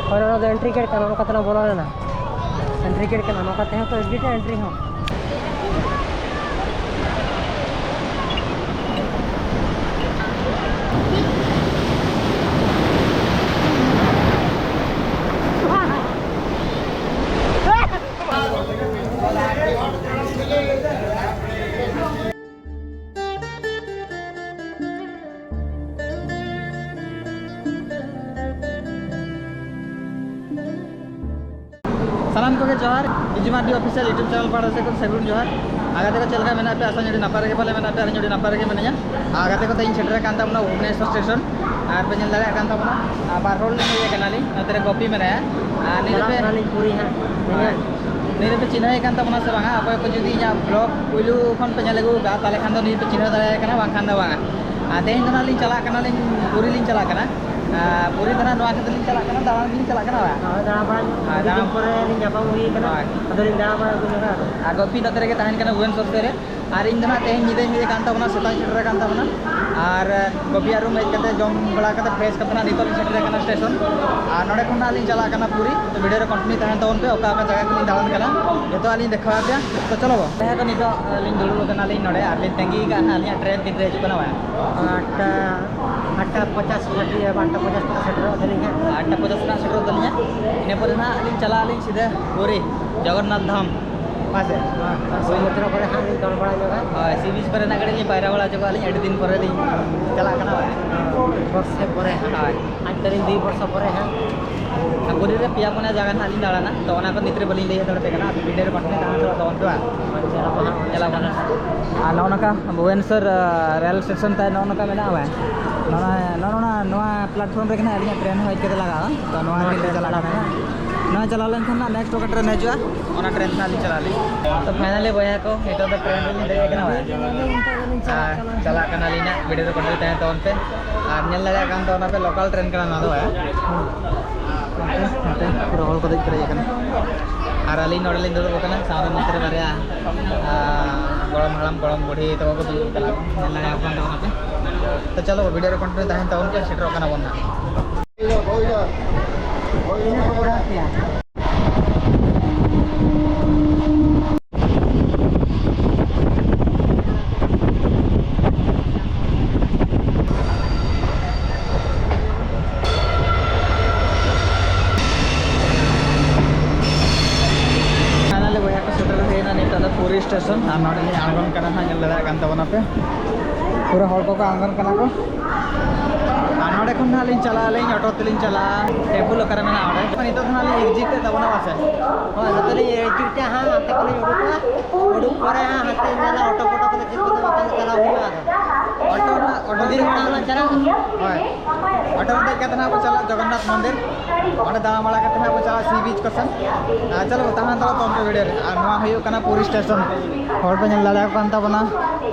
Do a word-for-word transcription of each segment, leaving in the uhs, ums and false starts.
ᱦᱳᱭ, ᱚᱱᱟ ᱫᱚ ᱮᱱᱴᱨᱤ ᱜᱮᱴ ᱠᱟᱱᱟ, ᱚᱱᱟ ᱠᱟᱛᱮ ᱞᱟᱝ ᱵᱚᱞᱚ ᱞᱮᱱᱟ᱾ ᱮᱱᱴᱨᱤ ᱜᱮᱴ ᱠᱟᱱᱟ, ᱱᱚᱝᱠᱟ ᱛᱮᱦᱚᱸ ᱛᱚ ᱮᱠᱡᱤᱴ ᱮᱱᱴᱨᱤ ᱦᱚᱸ᱾ ᱥᱟᱱᱟᱢ ᱠᱚᱜᱮ ᱡᱚᱦᱟᱨ, ᱤᱡᱤ ᱢᱟᱨᱰᱤ ᱚᱯᱷᱤᱥᱤᱭᱟᱞ YouTube ᱪᱮᱱᱮᱞ ᱯᱟᱦᱴᱟ ᱥᱮᱫ ᱠᱷᱚᱱ ᱥᱟᱹᱜᱩᱱ ᱡᱚᱦᱟᱨ᱾ ᱟᱨ ᱜᱟᱛᱮ ᱠᱚ, ᱪᱮᱫ ᱞᱮᱠᱟ ᱢᱮᱱᱟᱜ ᱯᱮᱭᱟ? ᱟᱥᱟ ᱟᱹᱰᱤ ᱱᱟᱯᱟᱭ ᱨᱮᱜᱮ ᱯᱟᱞᱮ ᱢᱮᱱᱟᱜ ᱯᱮᱭᱟ, ᱟᱨ ᱤᱧ ᱟᱹᱰᱤ ᱱᱟᱯᱟᱭ ᱨᱮᱜᱮ ᱢᱤᱱᱟᱹᱧᱟ᱾ ᱟᱨ ᱜᱟᱛᱮ ᱠᱚ, ᱛᱮᱦᱮᱧ ᱥᱮᱴᱮᱨ ᱟᱠᱟᱱ ᱛᱟᱵᱚᱱᱟ ᱵᱷᱩᱵᱽᱱᱮᱥᱣᱚᱨ ᱥᱴᱮᱥᱚᱱ, ᱟᱨ ᱯᱮ ᱧᱮᱞ ᱫᱟᱲᱮᱭᱟᱜ ᱠᱟᱱ ᱛᱟᱵᱚᱱᱟ, ᱟᱨ ᱵᱟᱨ ᱦᱚᱲ ᱞᱤᱧ ᱦᱮᱡ ᱟᱠᱟᱱᱟᱞᱤᱧ, ᱱᱚᱛᱮ ᱨᱮ ᱜᱳᱯᱤ ᱢᱮᱱᱟᱭᱟ, ᱟᱨ ᱱᱤᱭᱟᱹ ᱪᱟᱞᱟᱜ ᱯᱮ, ᱠᱟᱱᱟᱞᱤᱧ ᱯᱩᱨᱤ ᱦᱟᱸᱜ, ᱦᱳᱭ᱾ ᱧᱮᱧᱮᱞ᱾ ᱱᱤᱭᱟᱹ ᱯᱮ ᱪᱤᱱᱦᱟᱹᱣ ᱠᱟᱱ ᱛᱟᱵᱚᱱᱟ ᱥᱮ ᱵᱟᱝᱟ? ᱚᱠᱚᱭ ᱠᱚ ᱡᱩᱫᱤ ᱤᱧᱟᱹᱜ ᱵᱞᱚᱜ ᱯᱩᱭᱞᱩ ᱠᱷᱚᱱ ᱯᱮ ᱧᱮᱞ ᱟᱹᱜᱩ ᱠᱟᱜᱼᱟ, ᱛᱟᱦᱚᱞᱮ ᱠᱷᱟᱱ ᱫᱚ ᱱᱤᱭᱟᱹ ᱯᱮ ᱪᱤᱱᱦᱟᱹᱣ ᱫᱟᱲᱮᱭᱟᱭ ᱠᱟᱱᱟ, ᱵᱟᱝᱠᱷᱟᱱ ᱫᱚ ᱵᱟᱝᱟ᱾ ᱟᱨ ᱛᱮᱦᱮᱧ ᱫᱚ ᱱᱟᱜ ᱞᱤᱧ ᱪᱟᱞᱟᱜ ᱠᱟᱱᱟᱞᱤᱧ, ᱯᱩᱨᱤ ᱞᱤᱧ ᱪᱟᱞᱟᱜ ᱠᱟᱱᱟ᱾ ᱟᱨ ᱯᱩᱨᱤ ᱫᱚ ᱱᱟᱜ ᱱᱚᱣᱟ ᱠᱷᱟᱹᱛᱤᱨ ᱞᱤᱧ ᱪᱟᱞᱟᱜ ᱠᱟᱱᱟ, ᱫᱟᱬᱟᱱ ᱞᱤᱧ ᱪᱟᱞᱟᱜ ᱠᱟᱱᱟ, ᱵᱟᱝ? ᱦᱳᱭ, ᱫᱟᱬᱟ ᱵᱟᱲᱟ ᱧᱚᱜ᱾ ᱦᱳᱭ, ᱟᱹᱰᱤ ᱫᱤᱱ ᱫᱟᱬᱟ᱾ ᱯᱚᱨᱮ ᱞᱤᱧ ᱧᱟᱯᱟᱢ ᱦᱩᱭ ᱠᱟᱱᱟ᱾ ᱦᱳᱭ᱾ ᱟᱫᱚ ᱞᱤᱧ ᱫᱟᱬᱟ ᱵᱟᱲᱟ ᱟᱹᱜᱩ ᱧᱚᱜᱟ ᱟᱫᱚ᱾ ᱟᱨ ᱜᱳᱯᱤ ᱱᱚᱛᱮ ᱨᱮᱜᱮ ᱛᱟᱦᱮᱱ ᱠᱟᱱᱟ ᱵᱷᱩᱵᱚᱱᱮᱥᱚᱨ ᱥᱮᱫ ᱨᱮ᱾ ᱟᱨ ᱤᱧ ᱫᱚ ᱱᱟᱜ ᱛᱮᱦᱮᱧ ᱧᱤᱫᱟᱹᱧ ᱦᱮᱡ ᱟᱠᱟᱱ ᱛᱟᱵᱚᱱᱟ, ᱥᱮᱛᱟᱜ ᱤᱧ ᱥᱮᱴᱮᱨ ᱟᱠᱟᱱ ᱛᱟᱵᱚᱱᱟ᱾ ᱟᱨ ᱜᱳᱯᱤᱭᱟᱜ ᱨᱩᱢ ᱦᱮᱡ ᱠᱟᱛᱮ, ᱡᱚᱢ ᱵᱟᱲᱟ ᱠᱟᱛᱮ, ᱯᱷᱨᱮᱥ ᱠᱟᱛᱮ ᱱᱟᱜ ᱱᱤᱛᱚᱜ ᱞᱤᱧ ᱥᱮᱴᱮᱨ ᱟᱠᱟᱱᱟ ᱥᱴᱮᱥᱚᱱ᱾ ᱟᱨ ᱱᱚᱰᱮ ᱠᱷᱚᱱ ᱱᱟᱜ ᱞᱤᱧ ᱪᱟᱞᱟᱜ ᱠᱟᱱᱟ ᱯᱩᱨᱤ᱾ ᱛᱚ, ᱵᱷᱤᱰᱤᱭᱳ ᱨᱮ ᱠᱚᱱᱴᱤᱱᱤᱭᱩ ᱛᱟᱦᱮᱱ ᱛᱟᱵᱚᱱ ᱯᱮ, ᱚᱠᱟ ᱚᱠᱟ ᱡᱟᱭᱜᱟ ᱠᱚᱞᱤᱧ ᱫᱟᱬᱟᱱ ᱠᱟᱱᱟ, ᱡᱚᱛᱚᱣᱟᱜ ᱞᱤᱧ ᱫᱮᱠᱷᱟᱣ ᱟᱯᱮᱭᱟ᱾ ᱛᱚ, ᱪᱚᱞᱚ ᱜᱚ᱾ ᱵᱚᱭᱦᱟ ᱠᱚ, ᱱᱤᱛᱚᱜ ᱞᱤᱧ ᱫᱩᱲᱩᱵ ᱟᱠᱟᱱᱟ ᱞᱤᱧ ᱱᱚᱰᱮ, ᱟᱨ ᱞᱤᱧ ᱛᱟᱺᱜᱤ ᱠᱟᱜᱼᱟ ᱱᱟᱜ ᱟᱹᱞᱤᱧᱟᱜ ᱴᱨᱮᱱ ᱛᱤᱱ ᱨᱮ ᱦᱤᱡᱩᱜ ᱠᱟᱱᱟ, ᱵᱟᱝ? ᱟᱴᱴᱟ, ᱟᱴᱴᱟ ᱯᱚᱧᱪᱟᱥ ᱱᱟᱴᱤ, ᱟᱴᱴᱟ ᱯᱚᱧᱪᱟᱥ ᱠᱚᱛᱮ ᱥᱮᱴᱮᱨᱚᱜ ᱛᱟᱹᱞᱤᱧ ᱦᱟᱸᱜ᱾ ᱟᱴᱴᱟ ᱯᱚᱧᱪᱟᱥ ᱨᱮᱱᱟᱜ ᱥᱮᱴᱮᱨᱚᱜ ᱛᱟᱹᱞᱤᱧᱟ᱾ ᱤᱱᱟᱹ ᱯᱚᱨᱮ ᱱᱟᱜ ᱞᱤᱧ ᱪᱟᱞᱟᱜ ᱟᱹᱞᱤᱧ ᱥᱤᱫᱷᱟᱹ ᱯᱩᱨᱤ ᱡᱚᱜᱚᱱᱱᱟᱛᱷ ᱫᱷᱟᱢ᱾ ᱦᱮᱸ ᱥᱮ? ᱦᱳᱭ᱾ ᱥᱚᱢᱩᱫᱨᱚ ᱠᱚᱨᱮ ᱦᱟᱸᱜ ᱞᱤᱧ ᱫᱚᱱ ᱵᱟᱲᱟ ᱧᱚᱜᱟ᱾ ᱦᱳᱭ, ᱥᱤ ᱵᱤᱪ ᱠᱚᱨᱮ ᱱᱟᱜ ᱠᱟᱹᱴᱤᱡ ᱞᱤᱧ ᱯᱟᱭᱨᱟ ᱵᱟᱲᱟ ᱧᱚᱜᱚᱜ ᱟᱹᱞᱤᱧ, ᱟᱹᱰᱤ ᱫᱤᱱ ᱯᱚᱨᱮ ᱞᱤᱧ ᱪᱟᱞᱟᱜ ᱠᱟᱱᱟ᱾ ᱵᱟᱨᱥᱮ ᱯᱚᱨᱮ ᱦᱟᱸᱜ᱾ ᱦᱳᱭ᱾ ᱟᱡ ᱛᱟᱹᱞᱤᱧ ᱫᱩᱭ ᱵᱚᱨᱥᱚ ᱯᱚᱨᱮ ᱦᱟᱸᱜ᱾ ᱟᱨ ᱯᱩᱨᱤ ᱨᱮ ᱯᱮᱭᱟ ᱯᱩᱱᱭᱟ ᱡᱟᱭᱜᱟ ᱱᱟᱜ ᱞᱤᱧ ᱫᱟᱬᱟᱱᱟ, ᱛᱚ ᱚᱱᱟ ᱠᱚ ᱱᱤᱛ ᱨᱮ ᱵᱟᱹᱞᱤᱧ ᱞᱟᱹᱭ ᱫᱟᱲᱮ ᱯᱮ ᱠᱟᱱᱟ, ᱟᱫᱚ ᱵᱷᱤᱰᱤᱭᱳ ᱨᱮ ᱠᱚᱱᱴᱤᱱᱤᱭᱩ ᱛᱟᱦᱮᱱ ᱦᱩᱭᱩᱜᱼᱟ, ᱛᱚ ᱚᱱᱛᱮ ᱵᱟᱝ? ᱧᱮᱞ ᱟᱵᱚᱱ ᱦᱟᱸᱜ᱾ ᱟᱨ ᱱᱚᱜᱼᱚ ᱱᱚᱝᱠᱟ ᱵᱷᱩᱵᱚᱱᱮᱥᱚᱨ, ᱟᱸ, ᱨᱮᱞ ᱥᱴᱮᱥᱚᱱ ᱛᱟᱭ ᱱᱚᱜᱼᱚ ᱱᱚᱝᱠᱟ ᱢᱮᱱᱟᱜᱼᱟ, ᱵᱟᱝ? ᱱᱚᱣᱟ, ᱱᱚᱜᱼᱚ ᱱᱚᱣᱟ, ᱱᱚᱣᱟ ᱯᱞᱟᱴᱯᱷᱚᱨᱢ ᱨᱮᱜᱮ ᱱᱟᱜ ᱟᱹᱞᱤᱧᱟᱜ ᱴᱨᱮᱱ ᱦᱚᱸ ᱦᱮᱡ ᱠᱟᱛᱮ ᱞᱟᱜᱟᱜᱼᱟ, ᱛᱚ ᱱᱚᱣᱟ ᱴᱨᱮᱱ ᱛᱮ ᱪᱟᱞᱟᱜ ᱠᱟᱱᱟ᱾ ᱱᱚᱣᱟ ᱪᱟᱞᱟᱣ ᱞᱮᱱᱠᱷᱟᱱ ᱱᱟᱜ ᱱᱮᱠᱥᱴ ᱚᱠᱟ ᱴᱨᱮᱱ ᱦᱤᱡᱩᱜᱼᱟ, ᱚᱱᱟ ᱴᱨᱮᱱ ᱛᱮ ᱱᱟᱜ ᱞᱤᱧ ᱪᱟᱞᱟᱜ ᱟᱹᱞᱤᱧ᱾ ᱛᱚ ᱯᱷᱟᱭᱱᱟᱞᱤ ᱵᱚᱭᱦᱟ ᱠᱚ, ᱱᱤᱛᱚᱜ ᱫᱚ ᱴᱨᱮᱱ ᱨᱮᱞᱤᱧ ᱫᱮᱡ ᱟᱠᱟᱱᱟ, ᱵᱟᱝ? ᱟᱨ ᱪᱟᱞᱟᱜ ᱠᱟᱱᱟᱞᱤᱧ ᱱᱟᱜ, ᱵᱷᱤᱰᱤᱭᱳ ᱨᱮ ᱠᱚᱱᱴᱤᱱᱤᱭᱩ ᱛᱟᱦᱮᱱ ᱛᱟᱵᱚᱱ ᱯᱮ᱾ ᱟᱨ ᱧᱮᱞ ᱫᱟᱲᱮᱭᱟᱜ ᱠᱟᱱ ᱛᱟᱵᱚᱱᱟ ᱯᱮ, ᱞᱳᱠᱟᱞ ᱴᱨᱮᱱ ᱠᱟᱱᱟ ᱱᱚᱣᱟ ᱫᱚ, ᱵᱟᱝ? ᱱᱚᱛᱮ ᱯᱩᱨᱟᱹ ᱦᱚᱲ ᱠᱚ ᱫᱮᱡ ᱯᱮᱨᱮᱡ ᱟᱠᱟᱱᱟ᱾ ᱟᱨ ᱟᱹᱞᱤᱧ ᱱᱚᱰᱮ ᱞᱤᱧ ᱫᱩᱲᱩᱵ ᱟᱠᱟᱱᱟ, ᱥᱟᱶᱨᱮ ᱱᱚᱛᱮ ᱨᱮ ᱵᱟᱨᱭᱟ, ᱟᱨ, ᱜᱚᱲᱚᱢ ᱦᱟᱲᱟᱢ, ᱜᱚᱲᱚᱢ ᱵᱩᱲᱦᱤ ᱛᱟᱠᱚ ᱠᱚ ᱫᱩᱲᱩᱵ ᱟᱠᱟᱱᱟ᱾ ᱧᱮᱞ ᱫᱟᱲᱮᱭᱟᱠᱚ ᱠᱟᱱ ᱛᱟᱵᱚᱱᱟ ᱯᱮ᱾ ᱛᱚ ᱪᱚᱞᱚ, ᱵᱷᱤᱰᱤᱭᱳ ᱨᱮ ᱠᱚᱱᱴᱤᱱᱤᱭᱩ ᱛᱟᱦᱮᱱ ᱛᱟᱵᱚᱱ ᱯᱮ, ᱥᱮᱴᱮᱨᱚᱜ ᱠᱟᱱᱟ ᱵᱚᱱ ᱱᱟᱦᱟᱜ᱾ ᱯᱷᱟᱭᱱᱟᱞᱤ ᱵᱚᱭᱦᱟ ᱠᱚ ᱥᱮᱴᱮᱨ ᱦᱩᱭᱱᱟ ᱱᱤᱛᱚᱜ ᱫᱚ ᱯᱩᱨᱤ ᱥᱴᱮᱥᱚᱱ, ᱟᱨ ᱱᱚᱰᱮ ᱞᱤᱧ ᱟᱬᱜᱚᱱ ᱠᱟᱱᱟ ᱦᱟᱸᱜ, ᱧᱮᱞ ᱫᱟᱲᱮᱭᱟᱜ ᱠᱟᱱ ᱛᱟᱵᱚᱱᱟ ᱯᱮ, ᱯᱩᱨᱟᱹ ᱦᱚᱲ ᱠᱚᱠᱚ ᱟᱬᱜᱚᱱ ᱠᱟᱱᱟ ᱠᱚ᱾ ᱟᱨ ᱱᱚᱰᱮ ᱠᱷᱚᱱ ᱦᱟᱸᱜ ᱞᱤᱧ ᱪᱟᱞᱟᱜ ᱟᱹᱞᱤᱧ, ᱚᱴᱳ ᱛᱮᱞᱤᱧ ᱪᱟᱞᱟᱜᱼᱟ᱾ ᱴᱮᱢᱯᱩᱞ ᱚᱠᱟᱨᱮ ᱢᱮᱱᱟᱜᱼᱟ ᱚᱸᱰᱮ? ᱱᱤᱛᱚᱜ ᱫᱚ ᱦᱟᱸᱜ ᱞᱤᱧ ᱮᱠᱡᱤᱴ ᱮᱫ ᱛᱟᱵᱚᱱᱟ, ᱵᱟᱥᱮ? ᱦᱳᱭ, ᱱᱚᱛᱮ ᱞᱤᱧ ᱮᱠᱡᱤᱴ ᱮᱫᱟ ᱦᱟᱸᱜ, ᱦᱟᱱᱛᱮ ᱠᱷᱚᱱ ᱞᱤᱧ ᱩᱰᱩᱠᱚᱜᱼᱟ᱾ ᱩᱰᱩᱠ ᱯᱚᱨᱮ ᱦᱟᱸᱜ ᱦᱟᱱᱛᱮ ᱧᱮᱞᱟ ᱚᱴᱳ ᱯᱷᱳᱴᱳ ᱠᱚᱫᱚ ᱪᱮᱫ ᱠᱚᱫᱚ ᱵᱟᱝ ᱪᱟᱞᱟᱣ ᱦᱩᱭᱩᱜᱼᱟ ᱟᱫᱚ᱾ ᱚᱴᱳ ᱨᱮᱱᱟᱜ, ᱚᱴᱳ ᱢᱚᱱᱫᱤᱨ ᱫᱮᱡ ᱢᱟᱲᱟᱝ ᱞᱟᱝ ᱪᱟᱞᱟᱜᱼᱟ᱾ ᱦᱳᱭ, ᱚᱴᱳ ᱨᱮ ᱫᱮᱡ ᱠᱟᱛᱮ ᱦᱟᱸᱜ ᱵᱚ ᱪᱟᱞᱟᱜᱼᱟ ᱡᱚᱜᱚᱱᱱᱟᱛᱷ ᱢᱚᱱᱫᱤᱨ᱾ ᱚᱸᱰᱮ ᱫᱟᱬᱟ ᱵᱟᱲᱟ ᱠᱟᱛᱮ ᱦᱟᱸᱜ ᱵᱚ ᱪᱟᱞᱟᱜᱼᱟ ᱥᱤ ᱵᱤᱪ ᱠᱚ ᱥᱮᱱ᱾ ᱟᱨ ᱪᱚᱞᱚ, ᱛᱟᱦᱮᱸ ᱦᱟᱛᱟᱲᱚᱜ ᱛᱟᱵᱚᱱ ᱯᱮ ᱵᱷᱤᱰᱤᱭᱳ ᱨᱮ᱾ ᱟᱨ ᱱᱚᱣᱟ ᱦᱩᱭᱩᱜ ᱠᱟᱱᱟ ᱯᱩᱨᱤ ᱥᱴᱮᱥᱚᱱ᱾ ᱦᱚᱲ ᱯᱮ ᱧᱮᱞ ᱫᱟᱲᱮᱭᱟᱠᱚ ᱠᱟᱱ ᱛᱟᱵᱚᱱᱟ,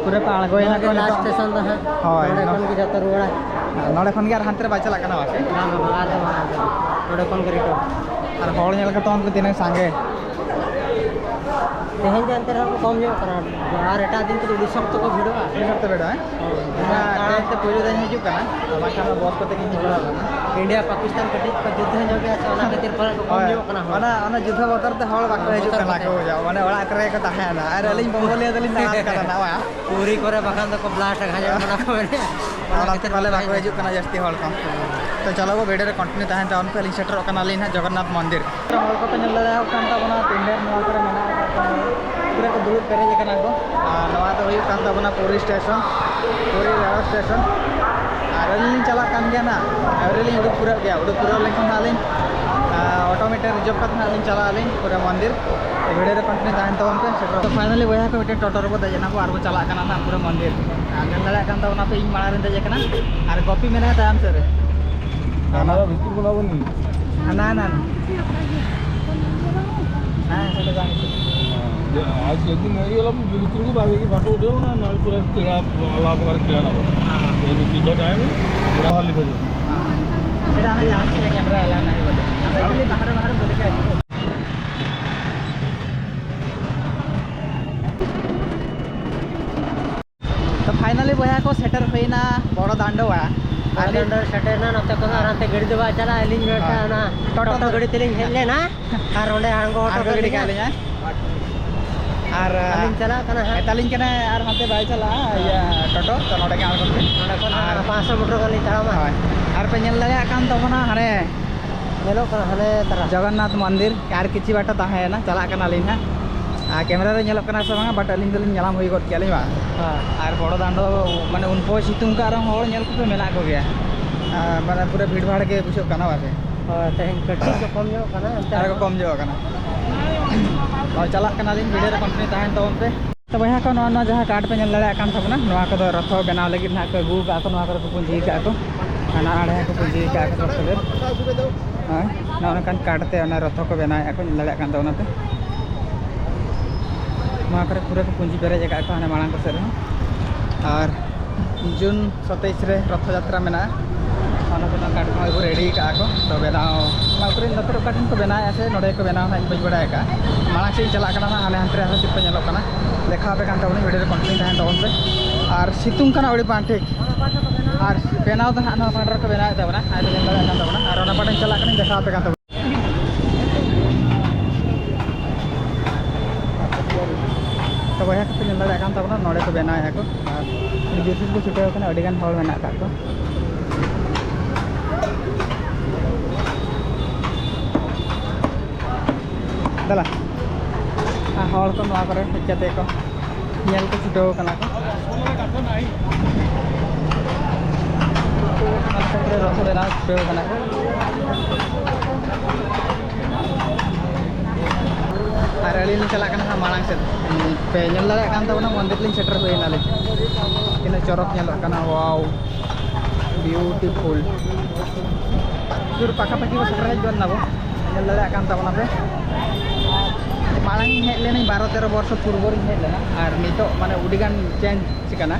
ᱯᱩᱨᱟᱹ ᱠᱚ ᱟᱬᱜᱚᱭᱮᱱᱟ ᱱᱚᱣᱟ ᱠᱚ ᱜᱮ ᱞᱟᱥᱴ ᱱᱤᱛᱚᱜ᱾ ᱥᱴᱮᱥᱚᱱ ᱫᱚ ᱦᱟᱸᱜ᱾ ᱦᱳᱭ, ᱱᱚᱰᱮ ᱱᱚ-, ᱠᱷᱚᱱ ᱜᱮ ᱡᱚᱛᱚ ᱨᱩᱣᱟᱹᱲᱟ᱾ ᱱᱚᱰᱮ ᱠᱷᱚᱱ ᱜᱮ ᱟᱨ ᱦᱟᱱᱛᱮ ᱨᱮ ᱵᱟᱭ ᱪᱟᱞᱟᱜ ᱠᱟᱱᱟ, ᱵᱟᱥᱮ? ᱵᱟᱝ, ᱵᱟᱝ, ᱵᱟᱝ, ᱟᱨ ᱫᱚ ᱵᱟᱝ, ᱟᱨ ᱫᱚ ᱵᱟᱝ᱾ ᱱᱚᱰᱮ ᱠᱷᱚᱱ ᱜᱮ ᱨᱤᱴᱟᱨᱱ᱾ ᱟᱨ ᱦᱚᱲ ᱧᱮᱞ ᱠᱟᱛᱮ ᱩᱱᱠᱩ ᱛᱤᱱᱟᱹᱜ ᱥᱟᱸᱜᱮ᱾ ᱛᱮᱦᱮᱧ ᱫᱚ ᱮᱱᱛᱮ ᱨᱮᱦᱚᱸ ᱠᱚ ᱠᱚᱢ ᱧᱚᱜ ᱠᱟᱱᱟ, ᱟᱨ ᱮᱴᱟᱜ ᱫᱤᱱ ᱠᱚᱫᱚ ᱩᱱᱤ ᱥᱚᱠᱛᱚ ᱠᱚ ᱵᱷᱤᱲᱚᱜᱼᱟ᱾ ᱩᱱᱤ ᱥᱚᱠᱛᱚ ᱵᱷᱤᱲᱚᱜᱼᱟ, ᱦᱮᱸ? ᱦᱳᱭ᱾ ᱤᱧ ᱢᱟ ᱴᱨᱮᱱ ᱛᱮ ᱯᱳᱭᱞᱳ ᱫᱷᱟᱣ ᱤᱧ ᱦᱤᱡᱩᱜ ᱠᱟᱱᱟ, ᱟᱨ ᱵᱟᱝᱠᱷᱟᱱ ᱫᱚ ᱵᱚᱥ ᱠᱚᱛᱮ ᱜᱤᱧ ᱦᱤᱡᱩᱜ ᱠᱟᱱᱟ᱾ ᱤᱱᱰᱤᱭᱟ ᱯᱟᱠᱤᱥᱛᱟᱱ ᱠᱟᱹᱴᱤᱡ ᱠᱚ ᱡᱩᱫᱽᱫᱷᱚ ᱧᱚᱜ ᱜᱮᱭᱟ ᱥᱮ, ᱚᱱᱟ ᱠᱷᱟᱹᱛᱤᱨ ᱯᱟᱞᱮ ᱠᱚ ᱠᱚᱢ ᱦᱳᱭ᱾ ᱧᱚᱜ ᱠᱟᱱᱟ ᱦᱚᱲ᱾ ᱚᱱᱟ, ᱚᱱᱟ ᱡᱩᱫᱽᱫᱷᱚ ᱵᱚᱛᱚᱨ ᱛᱮ ᱦᱚᱲ ᱵᱟᱠᱚ ᱦᱤᱡᱩᱜ ᱵᱚᱛᱚᱨ ᱠᱟᱱᱟ ᱠᱚᱛᱮ᱾ ᱠᱚ, ᱚᱱᱮ ᱚᱲᱟᱜ ᱠᱚᱨᱮ ᱜᱮᱠᱚ ᱛᱟᱦᱮᱱᱟ᱾ ᱟᱨ ᱟᱹᱞᱤᱧ ᱵᱚᱝᱜᱚᱞᱤᱭᱟᱹ ᱫᱚᱞᱤᱧ ᱫᱟᱬᱟᱱ ᱠᱟᱱᱟ ᱱᱟᱣᱟ᱾ ᱯᱩᱨᱤ ᱠᱚᱨᱮ ᱵᱟᱠᱷᱟᱱ ᱫᱚᱠᱚ ᱵᱞᱟᱥᱴ ᱜᱷᱟᱸᱡᱚᱜ ᱠᱟᱱᱟ ᱠᱚ ᱢᱮᱱᱮᱫ᱾ ᱚᱱᱟ ᱠᱷᱟᱹᱛᱤᱨ ᱯᱟᱞᱮ ᱵᱟᱠᱚ ᱦᱤᱡᱩᱜ ᱠᱟᱱᱟ ᱡᱟᱹᱥᱛᱤ ᱦᱚᱲ ᱠᱚ᱾ ᱛᱚ ᱪᱚᱞᱚ ᱜᱚ, ᱵᱷᱤᱰᱤᱭᱳ ᱨᱮ ᱠᱚᱱᱴᱤᱱᱤᱭᱩ ᱛᱟᱦᱮᱱ ᱛᱟᱵᱚᱱ ᱯᱮ᱾ ᱟᱹᱞᱤᱧ ᱥᱮᱴᱮᱨᱚᱜ ᱠᱟᱱᱟᱞᱤᱧ ᱦᱟᱸᱜ ᱡᱚᱜᱚᱱᱱᱟᱛᱷ ᱢᱚᱱᱫᱤᱨ᱾ ᱦᱚᱲ ᱠᱚᱯᱮ ᱧᱮᱞ ᱫᱟᱲᱮᱭᱟᱠᱚ ᱠᱟᱱ ᱛᱟᱵᱚᱱᱟ, ᱛᱤᱱ ᱰᱷᱮᱨ ᱱᱚᱣᱟ ᱠᱚᱨᱮ ᱢᱮᱱᱟᱜ ᱟᱠᱟᱫ ᱠᱚᱣᱟ᱾ ᱯᱩᱨᱟᱹ ᱠᱚ ᱫᱩᱲᱩᱵ ᱯᱮᱨᱮᱡ ᱟᱠᱟᱱᱟ ᱠᱚ᱾ ᱟᱨ ᱱᱚᱣᱟ ᱫᱚ ᱦᱩᱭᱩᱜ ᱠᱟᱱ ᱛᱟᱵᱚᱱᱟ ᱯᱩᱨᱤ ᱥᱴᱮᱥᱚᱱ, ᱯᱩᱨᱤ ᱨᱮᱞ ᱥᱴᱮᱥᱚᱱ᱾ ᱟᱨ ᱟᱹᱞᱤᱧ ᱞᱤᱧ ᱪᱟᱞᱟᱜ ᱠᱟᱱ ᱜᱮᱭᱟ ᱱᱟᱜ, ᱟᱹᱣᱨᱤ ᱞᱤᱧ ᱩᱰᱩᱠ ᱯᱩᱨᱟᱹᱜ ᱜᱮᱭᱟ᱾ ᱩᱰᱩᱠ ᱯᱩᱨᱟᱹᱣ ᱞᱮᱱᱠᱷᱟᱱ ᱦᱟᱸᱜ ᱞᱤᱧ, ᱟᱨ, ᱚᱴᱳ ᱢᱤᱫᱴᱮᱱ ᱨᱤᱡᱟᱨᱵᱷ ᱠᱟᱛᱮ ᱦᱟᱸᱜ ᱞᱤᱧ ᱪᱟᱞᱟᱜ ᱟᱹᱞᱤᱧ ᱯᱩᱨᱟᱹ ᱢᱚᱱᱫᱤᱨ᱾ ᱵᱷᱤᱰᱤᱭᱳ ᱨᱮ ᱠᱚᱱᱴᱤᱱᱤᱭᱩ ᱛᱟᱦᱮᱱ ᱛᱟᱵᱚᱱ ᱯᱮ᱾ ᱥᱮᱴᱮᱨᱚᱜ ᱛᱚ ᱯᱷᱟᱭᱱᱟᱞᱤ ᱵᱚᱭᱦᱟ ᱠᱚ ᱢᱤᱫᱴᱮᱱ ᱴᱳᱴᱳ ᱨᱮᱵᱚ ᱫᱮᱡ ᱮᱱᱟ ᱵᱚ ᱟᱨ ᱵᱚ ᱪᱟᱞᱟᱜ ᱠᱟᱱᱟ ᱱᱟᱜ ᱯᱩᱨᱟᱹ ᱢᱚᱱᱫᱤᱨ᱾ ᱟᱨ ᱧᱮᱞ ᱫᱟᱲᱮᱭᱟᱜ ᱠᱟᱱ ᱛᱟᱵᱚᱱᱟ ᱯᱮ, ᱤᱧ ᱢᱟᱲᱟᱝ ᱨᱤᱧ ᱫᱮᱡ ᱟᱠᱟᱱᱟ ᱟᱨ ᱜᱚᱯᱤ ᱢᱮᱱᱟᱭᱟ ᱛᱟᱭᱚᱢ ᱥᱮᱫ ᱨᱮ᱾ ᱦᱟᱱᱟ ᱫᱚ ᱵᱷᱤᱛᱤᱨ ᱠᱷᱚᱱᱟᱜ ᱵᱚᱱ ᱧᱮᱞ᱾ ᱦᱟᱱᱟ, ᱦᱟᱱᱟ᱾ ᱦᱮᱸ, ᱥᱮᱴᱮᱨ ᱵᱟᱝ ᱦᱤᱡᱩᱜ᱾ ᱟᱡ ᱡᱮᱫᱤᱱ ᱤᱭᱟᱹ ᱞᱟᱵᱚ ᱵᱷᱤᱛᱤᱨ ᱠᱚ ᱵᱟᱝ ᱦᱤᱡᱩᱜ, ᱯᱷᱳᱴᱳ ᱩᱴᱷᱟᱹᱣ ᱱᱟ, ᱱᱚᱣᱟ ᱯᱩᱨᱟᱹ ᱠᱞᱤᱭᱟᱨ, ᱟᱞᱟᱫᱟ ᱠᱚᱨᱮ ᱠᱞᱤᱭᱟᱨ ᱟᱵᱚ᱾ ᱦᱮᱸ᱾ ᱮᱭ ᱵᱷᱤᱛᱤᱨ ᱫᱚ ᱴᱟᱭᱤᱢ ᱯᱩᱨᱟᱹ ᱦᱚᱞ ᱞᱤᱠᱷᱟᱹ ᱫᱚ᱾ ᱥᱮᱴᱟ ᱦᱟᱱᱟ ᱡᱟᱦᱟᱸ ᱥᱮᱫ ᱨᱮ ᱠᱮᱢᱨᱟ ᱮᱞᱟᱣ ᱱᱟᱦᱤ ᱵᱚᱞᱮ᱾ ᱟᱫᱚ ᱠᱷᱟᱹᱞᱤ ᱵᱟᱦᱨᱮ, ᱵᱟᱦᱨᱮ ᱵᱚᱞᱮ ᱠᱷᱟᱡ᱾ ᱛᱚ ᱯᱷᱟᱭᱱᱟᱞᱤ ᱵᱚᱭᱦᱟ ᱠᱚ ᱥᱮᱴᱮᱨ ᱦᱩᱭᱱᱟ ᱵᱚᱲᱚ ᱫᱟᱱᱰᱚᱣᱟ᱾ ᱛᱚ ᱟᱞᱮ ᱱᱚᱰᱮ ᱥᱮᱴᱮᱨ ᱮᱱᱟ, ᱱᱚᱛᱮ ᱠᱷᱚᱱ ᱟᱨ ᱦᱟᱱᱛᱮ ᱜᱟᱹᱰᱤ ᱫᱚ ᱵᱟᱭ ᱪᱟᱞᱟᱜᱼᱟ᱾ ᱟᱹᱞᱤᱧ ᱢᱤᱫᱴᱟᱝ ᱦᱳᱭ᱾ ᱚᱱᱟ ᱴᱳᱴᱳ ᱴᱳᱴᱳ ᱜᱟᱹᱰᱤ ᱛᱮᱞᱤᱧ ᱦᱮᱡ ᱞᱮᱱᱟ, ᱟᱨ ᱚᱸᱰᱮ ᱟᱬᱜᱚ ᱦᱚᱴᱚ ᱟᱬᱜᱚ ᱜᱤᱰᱤ ᱠᱟᱜ ᱠᱟᱜ ᱞᱤᱧᱟ᱾ ᱞᱤᱧᱟ᱾ ᱟᱨ, ᱟᱹᱞᱤᱧ ᱪᱟᱞᱟᱜ ᱠᱟᱱᱟ ᱦᱟᱸᱜ᱾ ᱢᱮᱛᱟᱞᱤᱧ ᱠᱟᱱᱟᱭ ᱟᱨ ᱦᱟᱱᱛᱮ ᱵᱟᱭ ᱪᱟᱞᱟᱜᱼᱟ, ᱤᱭᱟᱹ, ᱴᱳᱴᱳ, ᱛᱚ ᱱᱚᱰᱮ ᱜᱮ ᱟᱬᱜᱚᱱ ᱯᱮ᱾ ᱱᱚᱰᱮ ᱠᱷᱚᱱ ᱟᱨ ᱯᱟᱸᱪᱥᱚ ᱢᱤᱴᱟᱨ ᱜᱟᱱ ᱞᱤᱧ ᱛᱟᱲᱟᱢᱟ᱾ ᱦᱳᱭ᱾ ᱟᱨ ᱯᱮ ᱧᱮᱞ ᱫᱟᱲᱮᱭᱟᱜ ᱠᱟᱱ ᱛᱟᱵᱚᱱᱟ ᱦᱟᱱᱮ ᱧᱮᱞᱚᱜ ᱠᱟᱱᱟ ᱦᱟᱱᱮ ᱛᱟᱨᱟ᱾ ᱡᱚᱜᱚᱱᱱᱟᱛᱷ ᱢᱚᱱᱫᱤᱨ ᱟᱨ ᱠᱤᱪᱷᱩ ᱵᱟᱴᱟ ᱛᱟᱦᱮᱸᱭᱮᱱᱟ, ᱪᱟᱞᱟᱜ ᱠᱟᱱᱟᱞᱤᱧ ᱦᱟᱸᱜ᱾ ᱟᱨ ᱠᱮᱢᱮᱨᱟ ᱨᱮ ᱧᱮᱞᱚᱜ ᱠᱟᱱᱟ ᱥᱮ ᱵᱟᱝᱟ, but ᱟᱹᱞᱤᱧ ᱫᱚᱞᱤᱧ ᱧᱟᱞᱟᱢ ᱦᱩᱭ ᱜᱚᱫ ᱠᱮᱜᱼᱟ ᱞᱤᱧ ᱵᱟᱝ᱾ ᱦᱮᱸ᱾ ᱟᱨ ᱵᱚᱲᱚ ᱫᱟᱱᱰᱚ, ᱢᱟᱱᱮ, ᱩᱱ ᱯᱚᱭ ᱥᱤᱛᱩᱝ ᱠᱟᱜ ᱨᱮᱦᱚᱸ ᱦᱚᱲ ᱧᱮᱞ ᱠᱚᱫᱚ ᱢᱮᱱᱟᱜ ᱠᱚᱜᱮᱭᱟ᱾ ᱟᱨ, ᱢᱟᱱᱮ, ᱯᱩᱨᱟᱹ ᱵᱷᱤᱲ ᱵᱷᱟᱲ ᱜᱮ ᱵᱩᱡᱷᱟᱹᱜ ᱠᱟᱱᱟ ᱵᱟᱥᱮ᱾ ᱦᱳᱭ, ᱛᱮᱦᱮᱧ ᱠᱟᱹᱴᱤᱡ ᱠᱚ ᱠᱚᱢ ᱧᱚᱜ ᱠᱟᱱᱟ, ᱮᱱᱛᱮ ᱟᱨ ᱠᱚ ᱨᱮᱦᱚᱸ᱾ ᱠᱚᱢ ᱧᱚᱜ ᱠᱟᱱᱟ᱾ ᱦᱳᱭ, ᱪᱟᱞᱟᱜ ᱠᱟᱱᱟᱞᱤᱧ, ᱵᱷᱤᱰᱤᱭᱳ ᱨᱮ ᱠᱚᱱᱴᱤᱱᱤᱭᱩ ᱛᱟᱦᱮᱱ ᱛᱟᱵᱚᱱ ᱯᱮ᱾ ᱛᱚ ᱵᱚᱭᱦᱟ ᱠᱚ, ᱱᱚᱣᱟ, ᱱᱚᱣᱟ ᱡᱟᱦᱟᱸ ᱠᱟᱴ ᱯᱮ ᱧᱮᱞ ᱫᱟᱲᱮᱭᱟᱜ ᱠᱟᱱ ᱛᱟᱵᱚᱱᱟ, ᱱᱚᱣᱟ ᱠᱚᱫᱚ ᱨᱚᱛᱷᱚ ᱵᱮᱱᱟᱣ ᱞᱟᱹᱜᱤᱫ ᱱᱟᱦᱟᱜ ᱠᱚ ᱟᱹᱜᱩ ᱠᱟᱜᱼᱟ ᱠᱚ, ᱱᱚᱣᱟ ᱠᱚᱨᱮ ᱠᱚ ᱯᱩᱸᱡᱤ ᱠᱟᱜᱼᱟ ᱠᱚ, ᱦᱟᱱᱟ ᱟᱲᱮ ᱦᱚᱸᱠᱚ ᱯᱩᱸᱡᱤ ᱠᱟᱜᱼᱟ ᱠᱚ ᱥᱚᱵ ᱛᱮᱜᱮ᱾ ᱦᱳᱭ, ᱱᱚᱜᱼᱚ ᱱᱚᱝᱠᱟᱱ ᱠᱟᱴ ᱛᱮ ᱚᱱᱟ ᱨᱚᱛᱷᱚ ᱠᱚ ᱵᱮᱱᱟᱣᱮᱫᱼᱟ ᱠᱚ, ᱧᱮᱞ ᱫᱟᱲᱮᱭᱟᱜ ᱠᱟᱱ ᱛᱟᱵᱚᱱᱟ ᱯᱮ᱾ ᱱᱚᱣᱟ ᱠᱚᱨᱮ ᱯᱩᱨᱟᱹ ᱠᱚ ᱯᱩᱸᱡᱤ ᱯᱮᱨᱮᱡ ᱟᱠᱟᱫ ᱠᱚ ᱦᱟᱱᱮ ᱢᱟᱲᱟᱝ ᱠᱚ ᱥᱮᱫ ᱨᱮᱦᱚᱸ᱾ ᱟᱨ ᱡᱩᱱ ᱥᱟᱛᱟᱭᱤᱥ ᱨᱮ ᱨᱚᱛᱷᱚ ᱡᱟᱛᱨᱟ ᱢᱮᱱᱟᱜᱼᱟ᱾ ᱚᱱᱟ ᱠᱚ ᱠᱟᱴ ᱠᱚᱦᱚᱸ ᱠᱚ ᱨᱮᱰᱤ ᱟᱠᱟᱫᱼᱟ ᱠᱚ, ᱛᱚ ᱵᱮᱱᱟᱣ, ᱚᱱᱟ ᱠᱚᱨᱮ ᱱᱚᱛᱮ ᱨᱮ ᱚᱠᱟ ᱴᱷᱮᱱ ᱠᱚ ᱵᱮᱱᱟᱣᱮᱫᱼᱟ ᱥᱮ ᱱᱚᱰᱮ ᱠᱚ ᱵᱮᱱᱟᱣᱟ ᱦᱟᱸᱜ, ᱤᱧ ᱵᱟᱹᱧ ᱵᱟᱲᱟᱭ ᱟᱠᱟᱫᱼᱟ᱾ ᱢᱟᱲᱟᱝ ᱥᱮᱫ ᱤᱧ ᱪᱟᱞᱟᱜ ᱠᱟᱱᱟ ᱦᱟᱸᱜ, ᱦᱟᱱᱮ ᱦᱟᱱᱛᱮ ᱨᱮ ᱟᱨᱦᱚᱸ ᱪᱮᱫ ᱠᱚ ᱧᱮᱞᱚᱜ ᱠᱟᱱᱟ, ᱫᱮᱠᱷᱟᱣ ᱟᱯᱮ ᱠᱟᱱ ᱛᱟᱵᱚᱱᱟ, ᱵᱷᱤᱰᱤᱭᱳ ᱨᱮ ᱠᱚᱱᱴᱤᱱᱤᱭᱩ ᱛᱟᱦᱮᱱ ᱛᱟᱵᱚᱱ ᱯᱮ᱾ ᱟᱨ ᱥᱤᱛᱩᱝ ᱠᱟᱱᱟ ᱟᱹᱰᱤ ᱵᱟᱝ ᱴᱷᱤᱠ, ᱟᱨ ᱵᱮᱱᱟᱣ ᱫᱚ ᱦᱟᱸᱜ ᱱᱚᱣᱟ ᱯᱟᱦᱴᱟ ᱨᱮᱠᱚ ᱵᱮᱱᱟᱣᱮᱫ ᱛᱟᱵᱚᱱᱟ, ᱟᱨ ᱧᱮᱞ ᱫᱟᱲᱮᱭᱟᱜ ᱠᱟᱱ ᱛᱟᱵᱚᱱᱟ, ᱟᱨ ᱚᱱᱟ ᱯᱟᱦᱴᱟᱧ ᱪᱟᱞᱟᱜ ᱠᱟᱱᱟᱧ, ᱫᱮᱠᱷᱟᱣ ᱟᱯᱮ ᱠᱟᱱ ᱛᱟᱵᱚᱱᱟ᱾ ᱛᱚ ᱵᱚᱭᱦᱟ ᱠᱚᱯᱮ ᱧᱮᱞ ᱫᱟᱲᱮᱭᱟᱜ ᱠᱟᱱ ᱛᱟᱵᱚᱱᱟ, ᱱᱚᱰᱮ ᱠᱚ ᱵᱮᱱᱟᱣᱮᱫᱼᱟ ᱠᱚ, ᱟᱨ ᱟᱹᱰᱤ ᱡᱳᱨ ᱥᱳᱨ ᱠᱚ ᱪᱷᱩᱴᱟᱹᱣ ᱠᱟᱱᱟ, ᱟᱹᱰᱤ ᱜᱟᱱ ᱦᱚᱲ ᱢᱮᱱᱟᱜ ᱟᱠᱟᱫ ᱠᱚᱣᱟ᱾ ᱫᱮᱞᱟ, ᱟᱨ ᱦᱚᱲ ᱠᱚ ᱱᱚᱣᱟ ᱠᱚᱨᱮ ᱦᱮᱡ ᱠᱟᱛᱮ ᱠᱚ ᱧᱮᱞ ᱠᱚ ᱪᱷᱩᱴᱟᱹᱣ ᱠᱟᱱᱟ ᱠᱚ᱾ ᱨᱚᱛᱷᱚ ᱵᱮᱱᱟᱣ ᱪᱷᱩᱴᱟᱹᱣ ᱠᱟᱱᱟ ᱠᱚ᱾ ᱟᱨ ᱟᱹᱞᱤᱧ ᱞᱤᱧ ᱪᱟᱞᱟᱜ ᱠᱟᱱᱟ ᱦᱟᱸᱜ ᱢᱟᱲᱟᱝ ᱥᱮᱫ᱾ ᱯᱮ ᱧᱮᱞ ᱫᱟᱲᱮᱭᱟᱜ ᱠᱟᱱ ᱛᱟᱵᱚᱱᱟ, ᱢᱚᱱᱫᱤᱨ ᱞᱤᱧ ᱥᱮᱴᱮᱨ ᱦᱩᱭ ᱮᱱᱟᱞᱤᱧ᱾ ᱛᱤᱱᱟᱹᱜ ᱪᱚᱨᱚᱠ ᱧᱮᱞᱚᱜ ᱠᱟᱱᱟ, wow, beautiful. ᱥᱩᱨ ᱯᱟᱠᱟᱯᱟᱠᱤ ᱵᱚ ᱥᱮᱴᱮᱨ ᱦᱮᱡ ᱜᱚᱫ ᱱᱟᱵᱚ, ᱧᱮᱞ ᱫᱟᱲᱮᱭᱟᱜ ᱠᱟᱱ ᱛᱟᱵᱚᱱᱟᱯᱮ᱾ ᱢᱟᱲᱟᱝ ᱤᱧ ᱦᱮᱡ ᱞᱮᱱᱟᱧ, ᱵᱟᱨᱚ ᱛᱮᱨᱚ ᱵᱚᱨᱥᱚ ᱯᱩᱨᱵᱚ ᱨᱤᱧ ᱦᱮᱡ ᱞᱮᱱᱟ, ᱟᱨ ᱱᱤᱛᱚᱜ ᱢᱟᱱᱮ ᱟᱹᱰᱤ ᱜᱟᱱ ᱪᱮᱧᱡᱽ ᱠᱟᱱᱟ,